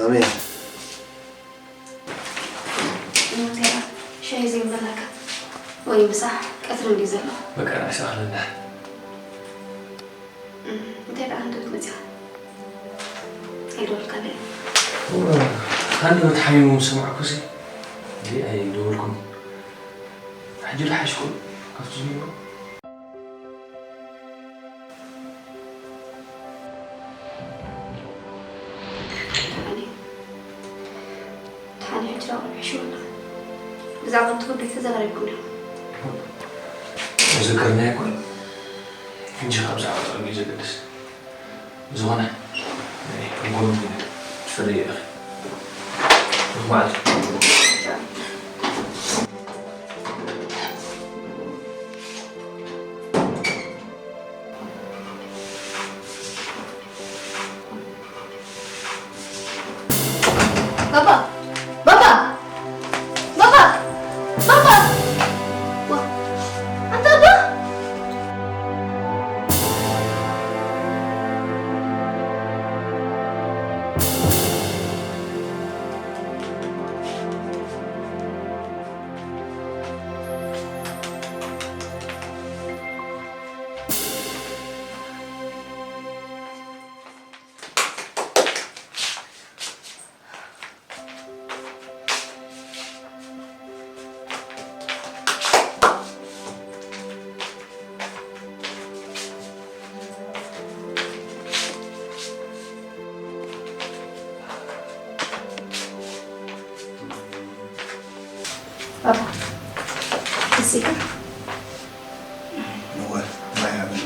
ኣሜን። እሞ እንታይ ደኣ ሻሂ ዘይምበላካ? ወይ ምሳሕ ቀትሪ እንድዩ ዘሎ። በቃ ንዕስ ኣኽለና። እም፣ እንታይ ደኣ ክንድብት መጺኻ? ኣይደወልካለይ? እወ፣ ሃኒ ተሓሚሙ ምስ ሰማዕኩሲ፣ እንዴ ኣይደወልኩን። ሕጂ ዶ ሓይሽኩም ካብቲ ዝነበሮ? ደሓን እዩ። ደሓን እዩ፣ ሕጂ ደኣ ቁሩብ ሕሽው ኣሎ። ብዛዕባ እቲ ጉዳይ ተዘራሪብኩም ዲኹም? መዘከርናዮ እኮ እዩ። ሕጂ ካብ ብዛዕባ ጥቕሚ እዩ ዘገድስ። ብዝኾነ፣ ናይ ጎኑ ትፈልይ ኢኺ። ርሑቕ መዓልቲ። ባባ! ባባ! ባባ! ባባ! ዋ፣ ኣንታ ኣባ! ባባ፣ እዚጋ። እወ፣ ማይ ሃበኒ።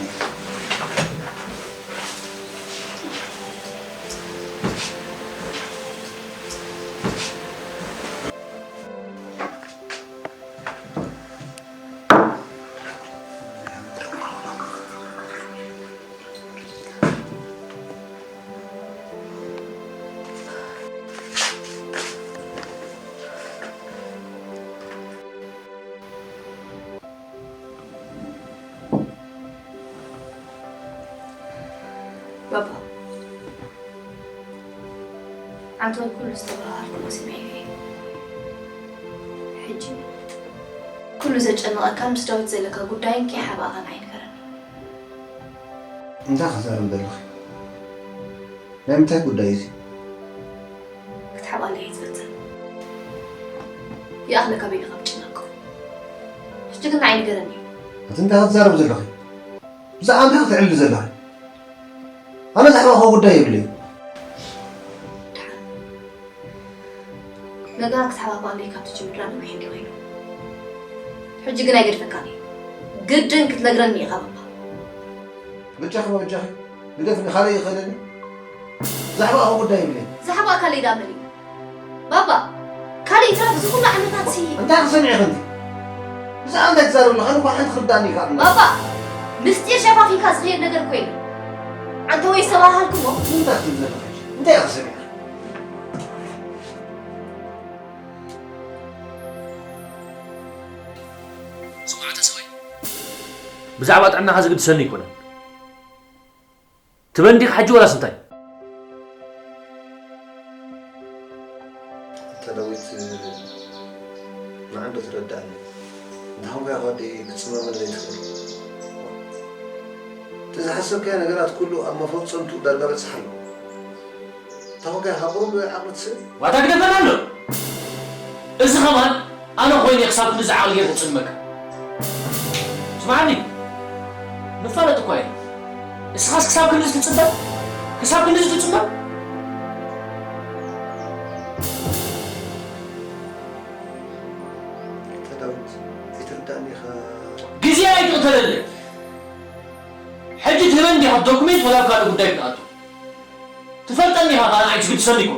ባባ፣ ዓንተወይ ኩሉ ዝተባሃልኩ ሰሚዐዮ እየ። ሕጂ ኩሉ ዘጨነቐካን ምስ ዳዊት ዘለካ ጉዳይን ከይሓባእኻን ኣይንገረኒ። እንታይ ክዛረብ ዘለኺ? ናይ ምንታይ ጉዳይ እዚ? ክትሓባለ እየ ዝፈትን። ይኣኽለካ በይንኻ ምጭናቕ። ሕጂ ግን ንዓይ ንገረኒ። እቲ እንታይ ክትዛረብ ዘለኺ? ብዛዕባ እንታይ ክትዕሊ ዘለኺ? ኣነ ዘሕባእኹ ጉዳይ የብለይ። ደሓን። ነገራት ክትሓባባለይ ካብ ትጅምር ነዊሕ እንዲ ኮይኑ። ሕጂ ግን ኣይገድፈካን እየ። ግድን ክትነግረኒ ኢኻ ባባ። በጃኺ በጃኺ። ግደፍኒ፣ ካልእ ይኽእለኒ። ዛዕባ ኣኹ ጉዳይ የብለይ። ዛዕባ ካልእ ዳመሊ። ባባ፣ ካልእ ይትረፍ እዚ ኩሉ ዓመታት ሲ እንታይ ክሰምዒ ኢኺ? ብዛዕባ እንታይ ትዛረቢ ኣለኺ? ኣነ እኮ ሓንቲ ክርዳእኒ ይከኣል። ባባ፣ ምስጢር ሸፋፊንካ ዝኸይድ ነገር እኮ የለን። ኣንተ ወይ ዝተባሃልኩሞ እንታይ ክትብል ዘለኺ? እንታይ ኢኺ ሰሚዕኺ? ስማዕ ተሰወይ፣ ብዛዕባ ጥዕናኻ ዝግድሰኒ ኣይኮነን። ትበን ዲኻ ሕጂ ወላስ እንታይ? ኣታ ዳዊት፣ ንዓንዶ ትረዳእኒ። እንተኾንካ ኢኻ ወደይ ክትጽመመለይ ትኽእል። እቲ ዝሓሰብካዮ ነገራት ኩሉ ኣብ መፈጸምትኡ ዳርጋ በጽሓ ኣሎ። እንተኾንካ ኢኻ ቁሩብ ዓቕሊ ትስእን። ዋታ ግደፈና ኣሎ። እዚ ኸማን ኣነ ኾይነ ክሳብ ክንድዚ ዓቕሊ ጌርኩ ክጽልመካ። ስምዓኒ፣ ንፋለጥ እኳ ኢና። እስኻስ ክሳብ ክንድዚ ትጽበ? ክሳብ ክንድዚ ትጽበ? ኣታ ዳዊት፣ ኣይትርዳእኒ ኢኻ። ግዜ ኣይትቕተለለይ። ሕጂ ትህበኒ ዲኻ ዶክሜንት ወላ ኣብ ካልእ ጉዳይ ክንኣቱ? ትፈልጠኒ ኢኻ፣ ኣነ ኣይትግድሰኒ እኮ።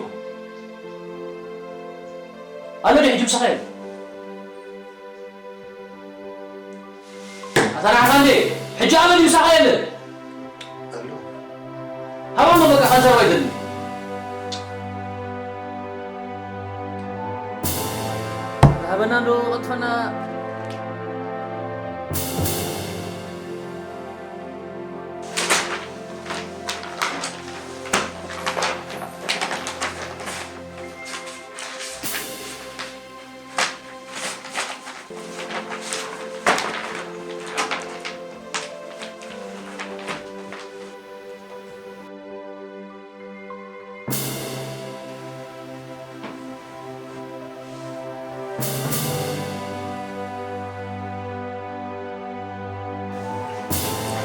ኣሎ ድዩ ሕጂ ምሳኻ የለ? ኣታ ንዓኻ እንዴ? ሕጂ ኣበይ ድዩ ምሳኻ የለ? ኣሎ። ሃባ እሞ በቃ፣ ካንሰር ኣይደልን። ሃበና እንዶ ቀጥፈና።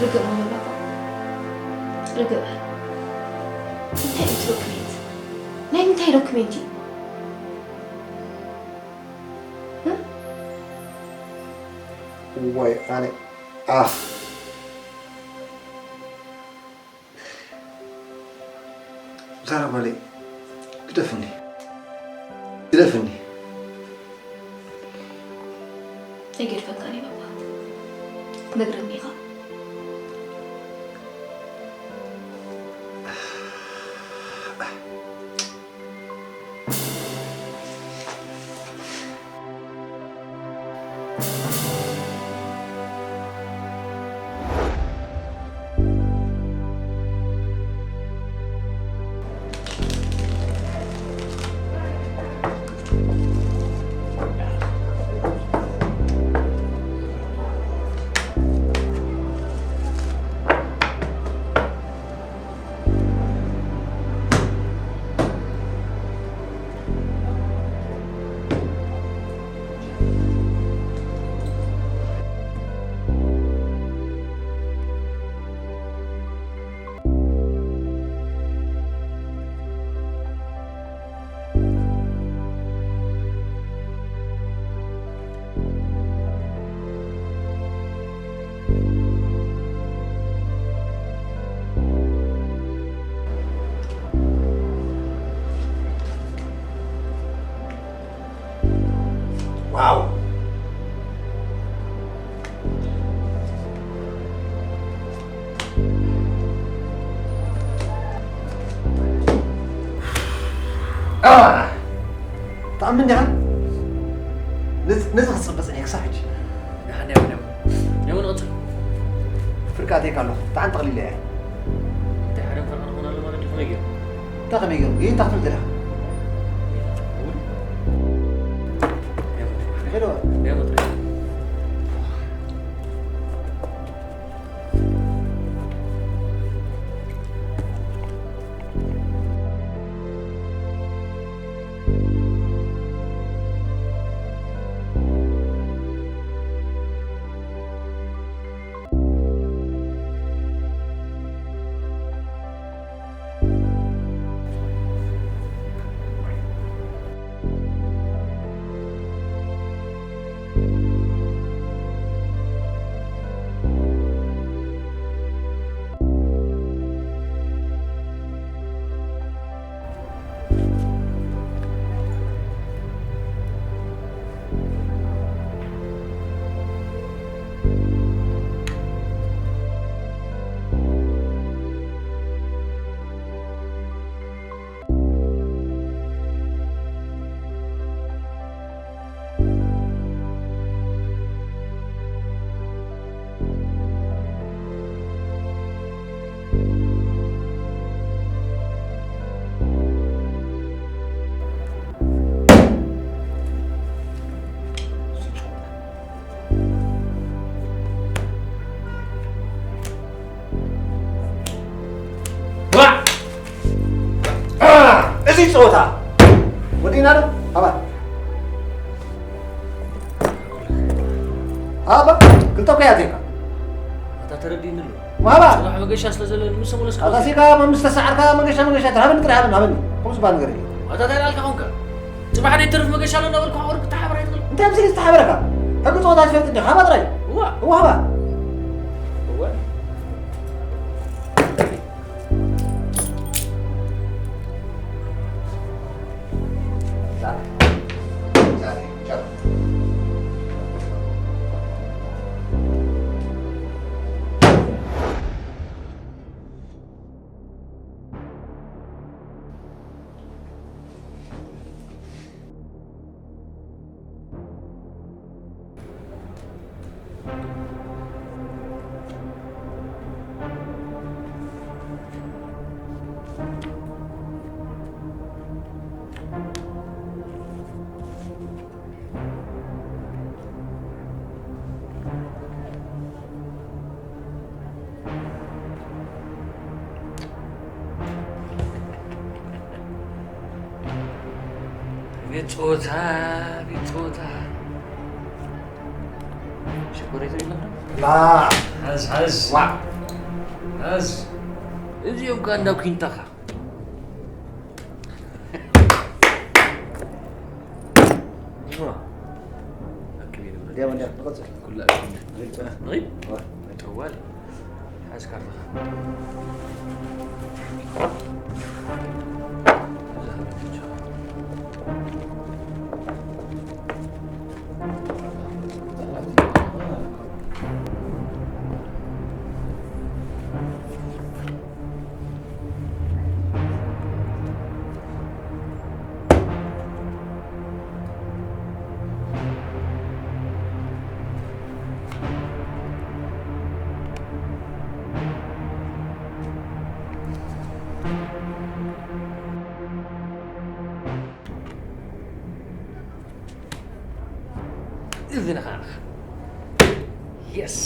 ርግእ በል ባባ፣ ርግእ በል። እንታይ እዩ እቲ ዶክሜንት? ናይ ምንታይ ዶክሜንት እዩ? እ? እዋይ ኣነ፣ ኣኽ። ዛራ ጓለይ፣ ግደፍኒ። ግደፍኒ። ኣይገድፈካን እየ ባባ። ትነግረኒ ኢኻ። ትኣምን ዲኻ? ነዚ ነዚ ክጽበ ጸኒሐ ክሳብ ሕጂ። ደሓን ዲያ ወዲ? ደሞ ንቐጽል። ፍርቂ ኣትየካ ኣለኹ። ብጣዕሚ ጠቕሊለ እየ። እንታይ ሓደ ፈርቂ ንኾን ኣሎ ማለት እዩ? ከመይ ገይሩ? እንታይ ከመይ ገይሩ? ይህ እንታይ ክትብል ደሊኻ? እውን? ደሞ። ንኸይዶ። ደሞ ጥራይ። ዋዕ! አ! እዚ ጸወታ ወዲና ዶ? ኣባ። ኣባ፣ ክልተ እኮ እያ ዜካ። ኣታ ተረዲእኒ ኣሎ። ማባ። ጽባሕ መገሻ ስለ ዘለኒ ምስ ተመለስኩ ኣታ ሲካ መምስ ተሰዓርካ መገሻ መገሻ ትሃብኒ ጥራሕ ሃብኒ፣ ሃብኒ። ከምኡ ዝበሃል ነገር የለን። ኣታ እንታይ ደኣ ኢልካ ኾንካ? ጽባሕ ደይተርፍ መገሻ ኣሎ እናበልኩ ሓወር ብተሓበራ ይትኽእል። እንታይ ምስሊ ዝተሓበረካ? ሕጊ ጸወታ ትፈልጥ እንዲኻ? ሃባ ጥራይ። እዋ። እዋ ሃባ። እዋ። ዛሬ፣ ዛሬ፣ ቻው። ቤት ጸወታ፣ ቤት ጸወታ። ሽኮር ይዘው ይለምዶ? ላ። ሐዝ፣ ሐዝ። ዋ። ሐዝ። እዚኦም ከ እንዳ ኲንታኻ። ዋ። ኣክብ ይልምዶ። እንዲያው፣ እንዲያው፣ ንቐጽል። ኩሉ ኣክብ። ንሪድ። ዋ። ጠዋሊ። ሓዝ ካርታኻ። እዝንኻ ንኻ። የስ።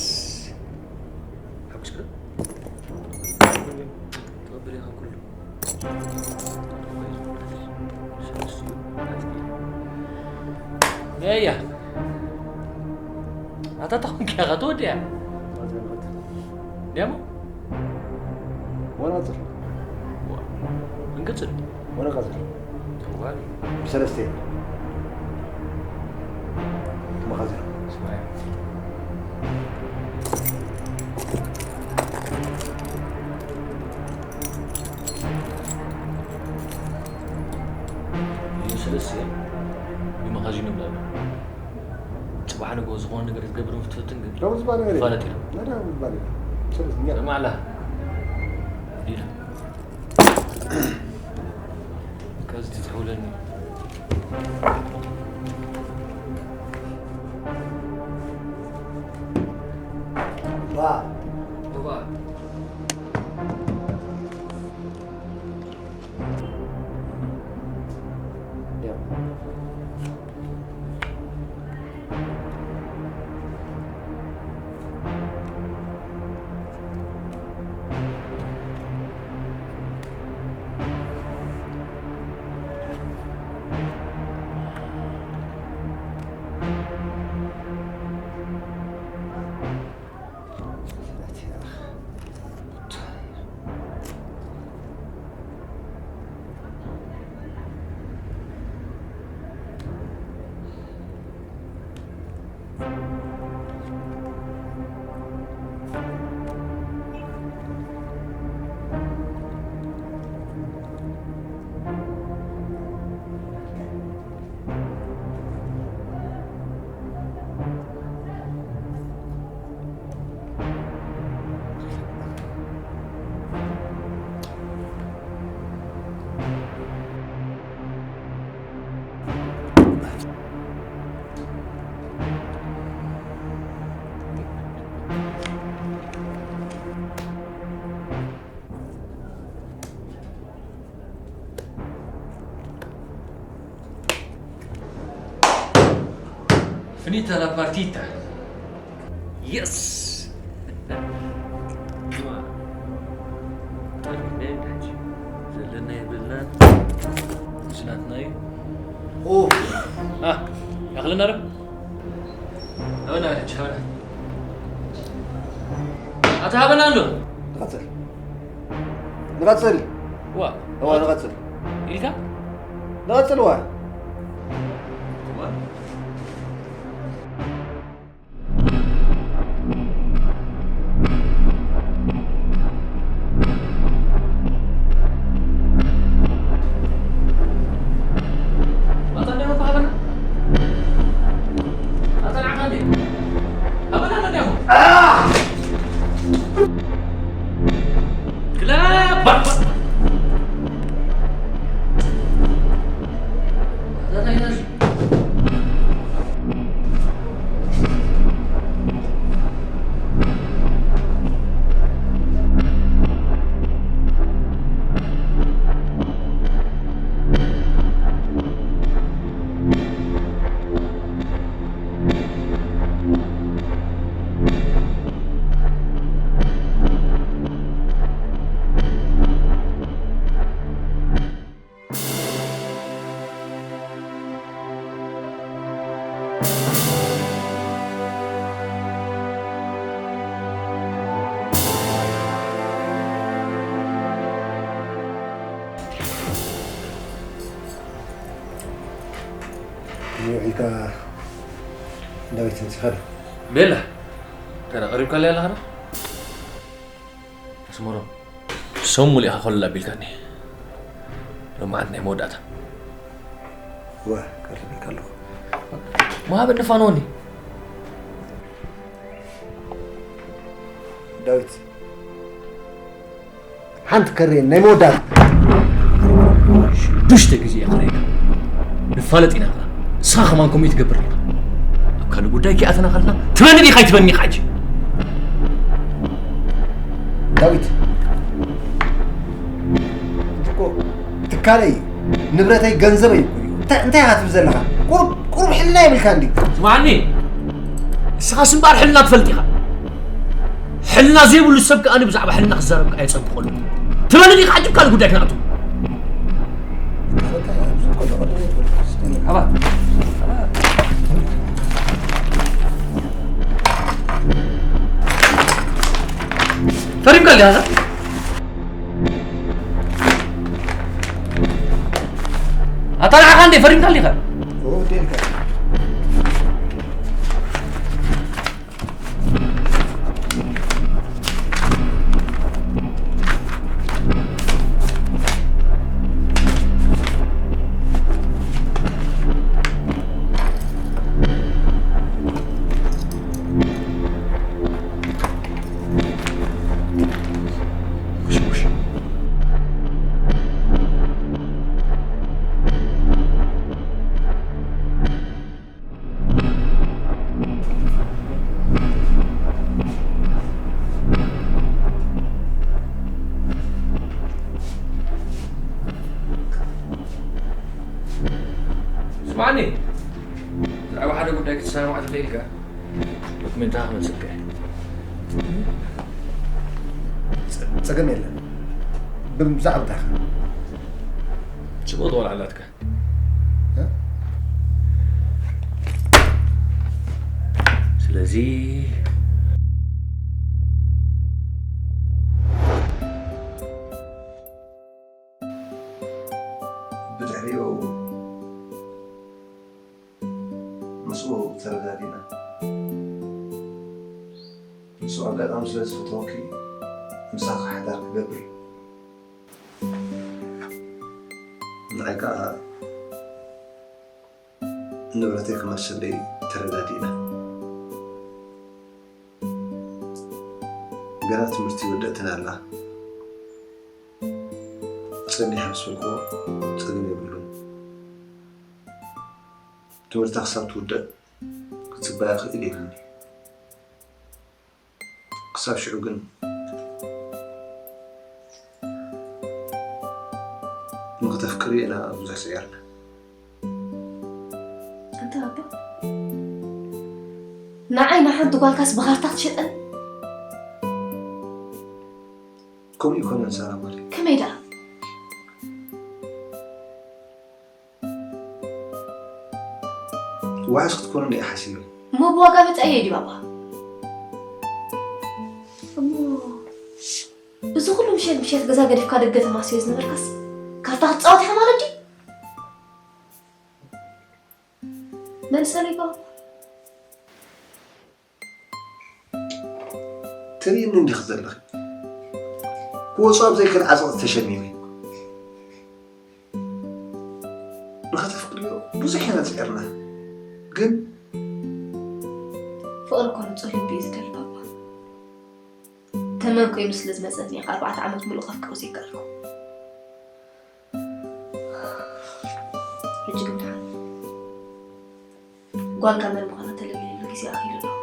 ሓጉስ ክዶ? ትቕብል ኢኻ ኩሉ። እያ። ኣታ ታኹም ከኻ ትወድያ። ደሞ? ወላ ጽር። ዋ። እንቅጽል። ወረቐት ተዋሪ። ብሰለስተ እየ። መኻዝኖ። ስማያ። ብሰለስተ እየ። ብመኻዝኖ ብላሉ። ጽባሕ ንግሆ ዝኾነ ነገር ክትገብር ምስ ትፍትን ግን ደው ዝበሃል ነገር የለን። ፋለጥ ኢሉ። ናይ ደው ዝበሃል የለን። ሰለስተ እያ። ሰማዕላ። ዲላ። ከዚ ትጽሓ። ውለኒ። ባ እባ Finita la partita. Yes! ዘለና የብልናን። ስናትና እዩ። ኡፍ አ፣ ያኽልና ዶ? ኣበና፣ ኣበና። ኣታ ሃበና ኣሎ። ንቐጽል ንቐጽል ዋ፣ እዋ ንቐጽል ኢልካ? ንቐጽል እዋ ውዒልካ ዳዊት መፂኻ ዶ? ቤላ፣ ተራ ቀሪብካለይ ኣለኻ ዶ? ኣስመሮም፣ ሰሙን ኢኻ ኮለል ኣቢልካኒ። ሎማዓንቲ ናይ መወዳእታ። እወ ቀሪበልካ ኣለኹ። መሃበኒ ፋኖኒ። ዳዊት ሓንቲ ከርየን ናይ መወዳእታ። ሽዱሽተ ግዜ እየ ክረእየካ። ንፋለጥ ኢና ኸዓ። ንስኻ ከማን ከምኡ ትገብር ኢኻ። ኣብ ካልእ ጉዳይ ከይኣተና ከለና ትበኒ ዲኻ ኣይትበኒ ኢኻ ሕጂ። ዳዊት እኮ ትካለይ ንብረተይ ገንዘበይ እኮ እዩ። እንታይ እንታይ ኢኻ ትብል ዘለኻ? ቁሩብ ቁሩብ ሕልና የብልካ እንዲ። ስማዓኒ፣ ንስኻስ እምበኣር ሕልና ትፈልጥ ኢኻ። ሕልና ዘይብሉ ሰብ ከኣ ብዛዕባ ሕልና ክዛረብ ከኣ የጸብቐሉ። ትበሊ ዲኻ ዓጅብ ካልእ ጉዳይ ክነኣቱ። ኣባ፣ ፈሪምካ ዲኻ? ኣታ ንዓኻ እንዴ ፈሪምካ ዲኻ? ማኒ፣ ብዛዕባ ሓደ ጉዳይ ክትሰማማዕ ትኽእል ኢልካ? ዶክመንትኻ ክመልሰልካ እየ። ጸገም የለን። ብዛዕባ እንታይ ኢኻ? ጽቡቕ ትበልዓ ኣላትካ። ስለዚ ብድሕሪኡ ምስኡ ተረዳዲና። ንሱ ኣጋጣሚ ስለ ዝፈተወኪ ምሳኺ ሓዳር ክገብር ንዓይ ከዓ ንብረተይ ክመልሰለይ ተረዳዲእና። ገና ትምህርቲ ይወደእትን ኣላ። ጸኒሐ ምስ በልክዎ ጸገም የብሉን። ትምህርታ ክሳብ ትውድእ ክጽበያ ክእል ኢሉኒ። ክሳብ ሽዑ ግን ንኽተፍቅርዮ ኢና ብዙሕ ጽዒርና። ኣንታ ኣባ፣ ንዓይ ንሓንቲ ጓልካስ ብኻርታ ክትሸጠኒ? ከምኡ ኣይኮነን ሳራ ማሪ። ከመይ ደኣ? ዋሕስ ክትኮኑኒ እየ ሓሲበ። እሞ ብዋጋ መጻኢ እየ ድዩ ኣባ? እሞ እዚ ኩሉ ምሸት ምሸት ገዛ ገዲፍካ ደገ ተማስዮ ዝነበርካስ ካርታ ክትጻወት ኢኻ ማለት ድዩ? መልሰለይ ባባ። ትርእይኒ እንዲኺ ዘለኺ ክወፁ ኣብ ዘይክእል ዓፀቕቲ ተሸሚመ። ንኸተፍቅርዮ ብዙሕ ኢና ፅዒርና ግን ፍቕሪ እኮ ንፁህ ልቢ እዩ ዝደሊ ባባ። ተመን ኮይኑ ስለ ዝመፀኒ እየ ኣርባዕተ ዓመት ሙሉእ ከፍቅሮ ዘይከኣልኩ። ሕጂ ግን ደሓን ጓልካ መን ምዃና ተለልየሉ ግዜ ኣኺሉ ኣሎ።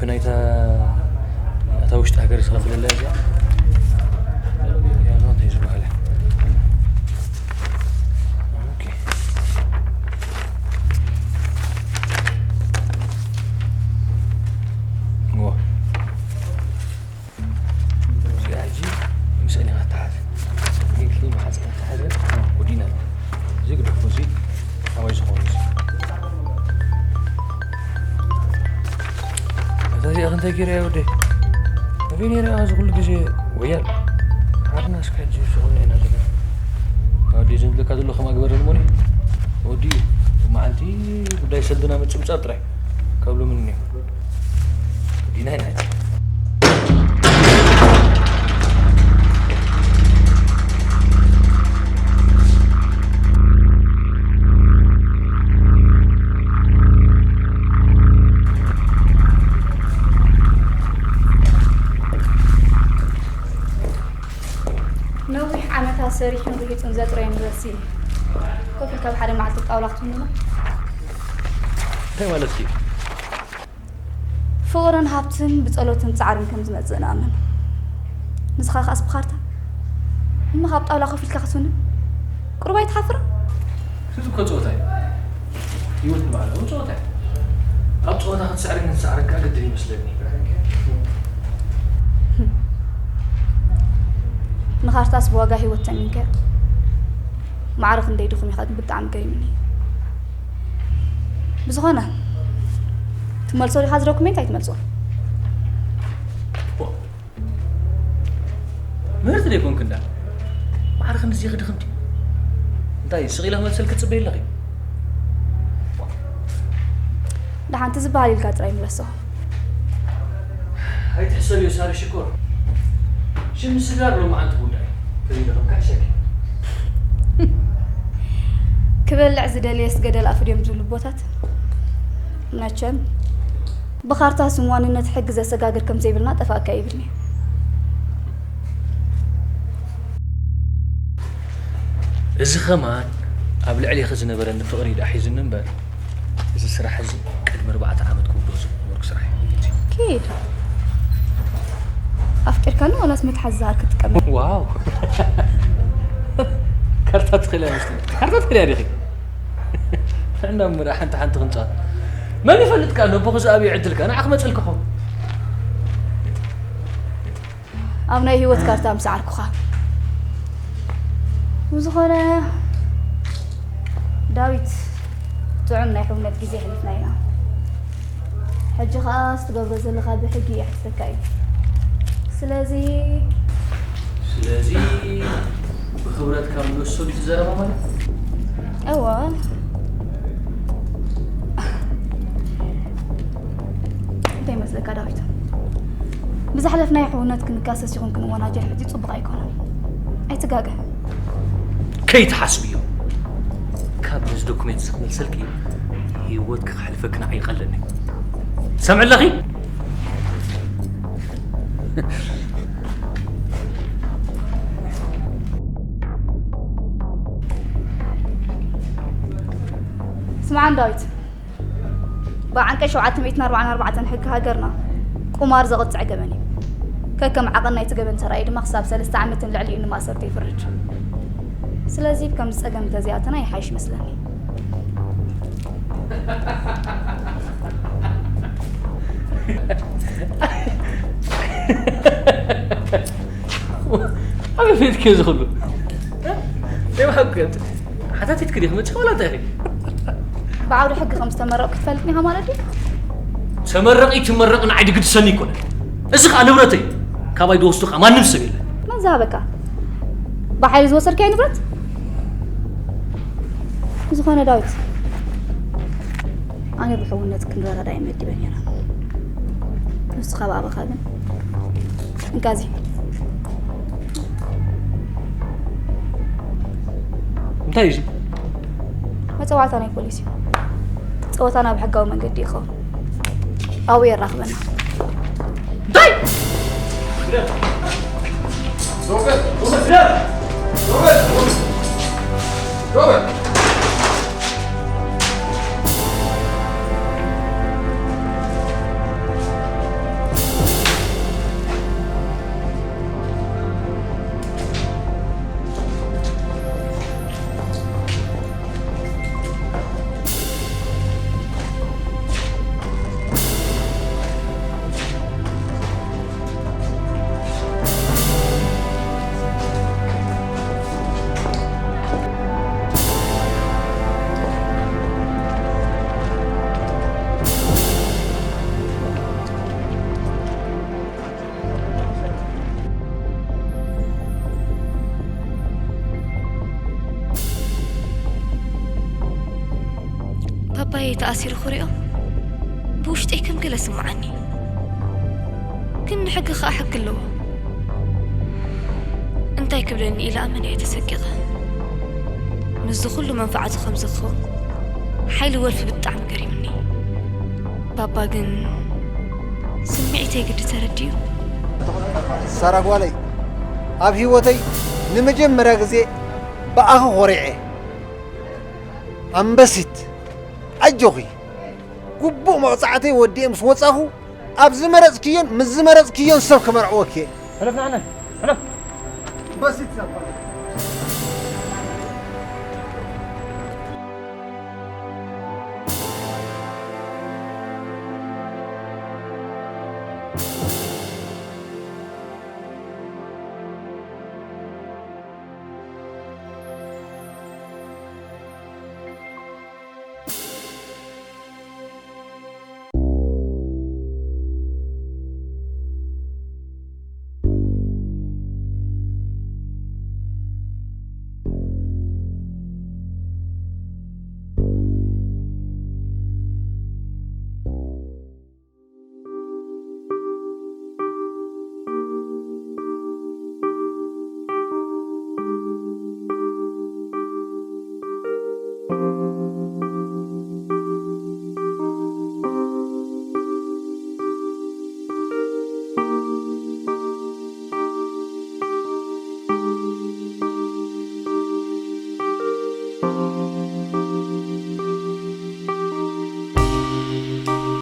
ናይታ እታ ውሽጢ ሃገር ዝኸፍለላ እዚኣ እንታይ ዝበሃል እዚኣ ሕጂ ምስእኒ ከተሓዝ ኢልኪ መሓዝ ከተሓዘ ወዲና እዚ ግደፎ እዚ ኣባይ ዝኾኑ እዚ እታ እዚኣ ክንታይ ገይረ እያ ወደይ ኣበይ ነይረ እዚ ኩሉ ግዜ ወያል ዓድና እስከ ሕጂ ዝኾነ ኢና ዘለና ወዲ ዝብለካ ዘሎ ከማ ግበር እሞኒ ወዲ መዓልቲ ጉዳይ ሰልድና ምጽብጻብ ጥራይ ካብ ሎሚ ንኔ ወዲና ኢና ሕጂ ነዊሕ ዓመታት ሰሪሑን ርሂጹን ዘጥረዮ ንብረትሲ ኮፍ ኢልካ ብሓደ መዓልቲ ጣውላ ክትውንኖ? እንታይ ማለትኪ እዩ? ፍቕርን ሃብትን ብጸሎትን ጻዕርን ከም ዝመጽእ ንኣምን። ንስኻ ከኣስ ብኻርታ እሞ ካብ ጣውላ ኮፍ ኢልካ ክትውንን ቁሩብ ኣይትሓፍርን? እዚ እኮ ጸወታ እዩ። ህይወት ንባዕላ እውን ጸወታ እያ። ኣብ ጸወታ ክትስዕርን ክትስዕርን ከኣ ግድን ይመስለኒ። ንኻርታስ ብዋጋ ህይወት ተሚንካዮ? ማዕረ ክንደይ ድኹም ኢኻ ግን ብጣዕሚ ገሪሙኒ። ብዝኾነ ትመልሶ ዲኻ እዚ ዶኩሜንት ኣይትመልሶ? ምህርቲ ደይኮንክ እንዳ ማዕረ ክንድዚ ክድኽም ድዩ? እንታይ ስቕ ኢለ ክመልሰልኪ ትጽበይ ኣለኺ? ደሓንቲ ዝበሃል ኢልካ ጥራይ ምለሶ። ኣይትሕሰብዮ ሳሪ ሽኮር። ሽም ስጋር ሎማዓንቲ ጉዳይ ከይደኸም ካሕሸኪ። ክበልዕ ዝደልየስ ገደል ኣፉ ድዮም ዝብሉ ኣቦታት? መቸም ብኻርታ ስም ዋንነት ሕጊ ዘሰጋግር ከም ዘይብልና ጠፋእካ ይብልኒ። እዚ ኸማን ኣብ ልዕሌኺ ዝነበረኒ ፍቕሪ እዩ ደኣ ሒዙኒ እምበር፣ እዚ ስራሕ እዚ ቅድሚ ኣርባዕተ ዓመት ክውድኦ ዝነበርኩ ስራሕ እዩ። ኪድ ኣፍቂርካኒ ዋላስ መትሓዚ ዝሃር ክትጥቀም? ዋው! ካርታ ትኽእልያ መስለኒ። ካርታ ትኽእልያ ዲኺ? ጥዕና እሞ ደኣ ሓንቲ ሓንቲ ክንጻወት። መን ይፈልጥ ከኣ ነቦኺ ዝኣብዮ ዕድል ከኣ ንዓኺ ክመጸልኪ ይኸውን። ኣብ ናይ ህይወት ካርታ ምስ ዓርኩኻ። ብዝኾነ ዳዊት፣ ጥዑም ናይ ሕውነት ግዜ ኣሕሊፍና ኢና። ሕጂ ኸኣ ዝትገብሮ ዘለኻ ብሕጊ ይሕትተካ እዩ። ስለዚ ስለዚ ብኽብረት ካብ ንወስዶ ድዩ እቲ ዘረባ ማለት? እወ። እንታይ ይመስለካ ዳዊት? ብዘሕለፍናዮ ሕውነት ክንካሰስ ይኹን ክንወናጀል ሕጂ ጽቡቕ ኣይኮነን። ኣይትጋገ። ከይትሓስብዮ። ካብ ነዚ ዶኩሜንት እዚ ክመልሰልኪ ህይወትኪ ከሕልፈኪ ንዓይ ይቐለኒ። ትሰምዒ ኣለኺ? ስምዓን ዳዊት፣ ብዓንቀጽ ሸውዓተ ሚእትን ኣርባዓን ኣርባዕተን ሕጊ ሃገርና ቁማር ዘቕጽዕ ገበን እዩ። ከከም ዓቐን ናይቲ ገበን ተራእዩ ድማ ክሳብ ሰለስተ ዓመትን ልዕሊኡ ንማእሰርቲ ይፍርድ። ስለዚ ብከምዚ ጸገም እንተዘይኣተና ይሓይሽ ይመስለኒ። ኣበይ ፌትኪ እዚ ኩሉ? ደይ ሓቂ ሓታቲትኪ ዲኺ መጽእ ዋላ እንታይ ኢኺ? ብዓውዲ ሕጊ ከም ዝተመረቕኩ ትፈልጥኒ ኢኻ ማለት ድዩ? ተመረቒ ትመረቕ ንዓይ ድግድሰኒ ኣይኮነን። እዚ ኸኣ ንብረተይ ካባይ ዝወስዶ ኸኣ ማንም ሰብ የለን። መን ዝሃበካ? ብሓይሊ ዝወሰድካዮ ንብረት? ብዝኾነ ዳዊት፣ ኣነ ብሕውነት ክንረዳዳእ እየ መዲበ ነይረ። ንስኻ ብኣባኻ ግን እንካዚ እንታይ እዩ እዚ? መጸዋዕታ ናይ ፖሊስ እዩ። ጸወታና ብሕጋዊ መንገዲ ይኸውን። ኣብኡ የራኽበና። እንታይ? ፓፓየ ተኣሲሩ ክሪኦ ብውሽጠይ ከም ገለ ስምዓኒ። ግን ንሕጊ ከኣ ሕጊ ኣለዎ። እንታይ ክብለኒ ኢለ ኣመና እየ ተሰቂቐ። ምስዚ ኩሉ መንፋዓቱ ከምዚ ክኸውን ሓይሊ ወልፊ ብጣዕሚ ገሪሙኒ። ባባ ግን ስምዒተይ ግዲ ተረዲኡ። ሳራ ጓለይ፣ ኣብ ህይወተይ ንመጀመርያ ግዜ ብኣኺ ኾሪዐ። ኣንበሲት፣ ኣጆኺ። ግቡእ መቕጻዕተይ ወዲኤ ምስ ወጻኹ፣ ኣብ ዝመረጽክዮን ምስ ዝመረጽክዮን ሰብ ክመርዕወኪ እየ። ሕለፍ ንዓና፣ ሕለፍ። ኣንበሲት ሰብ።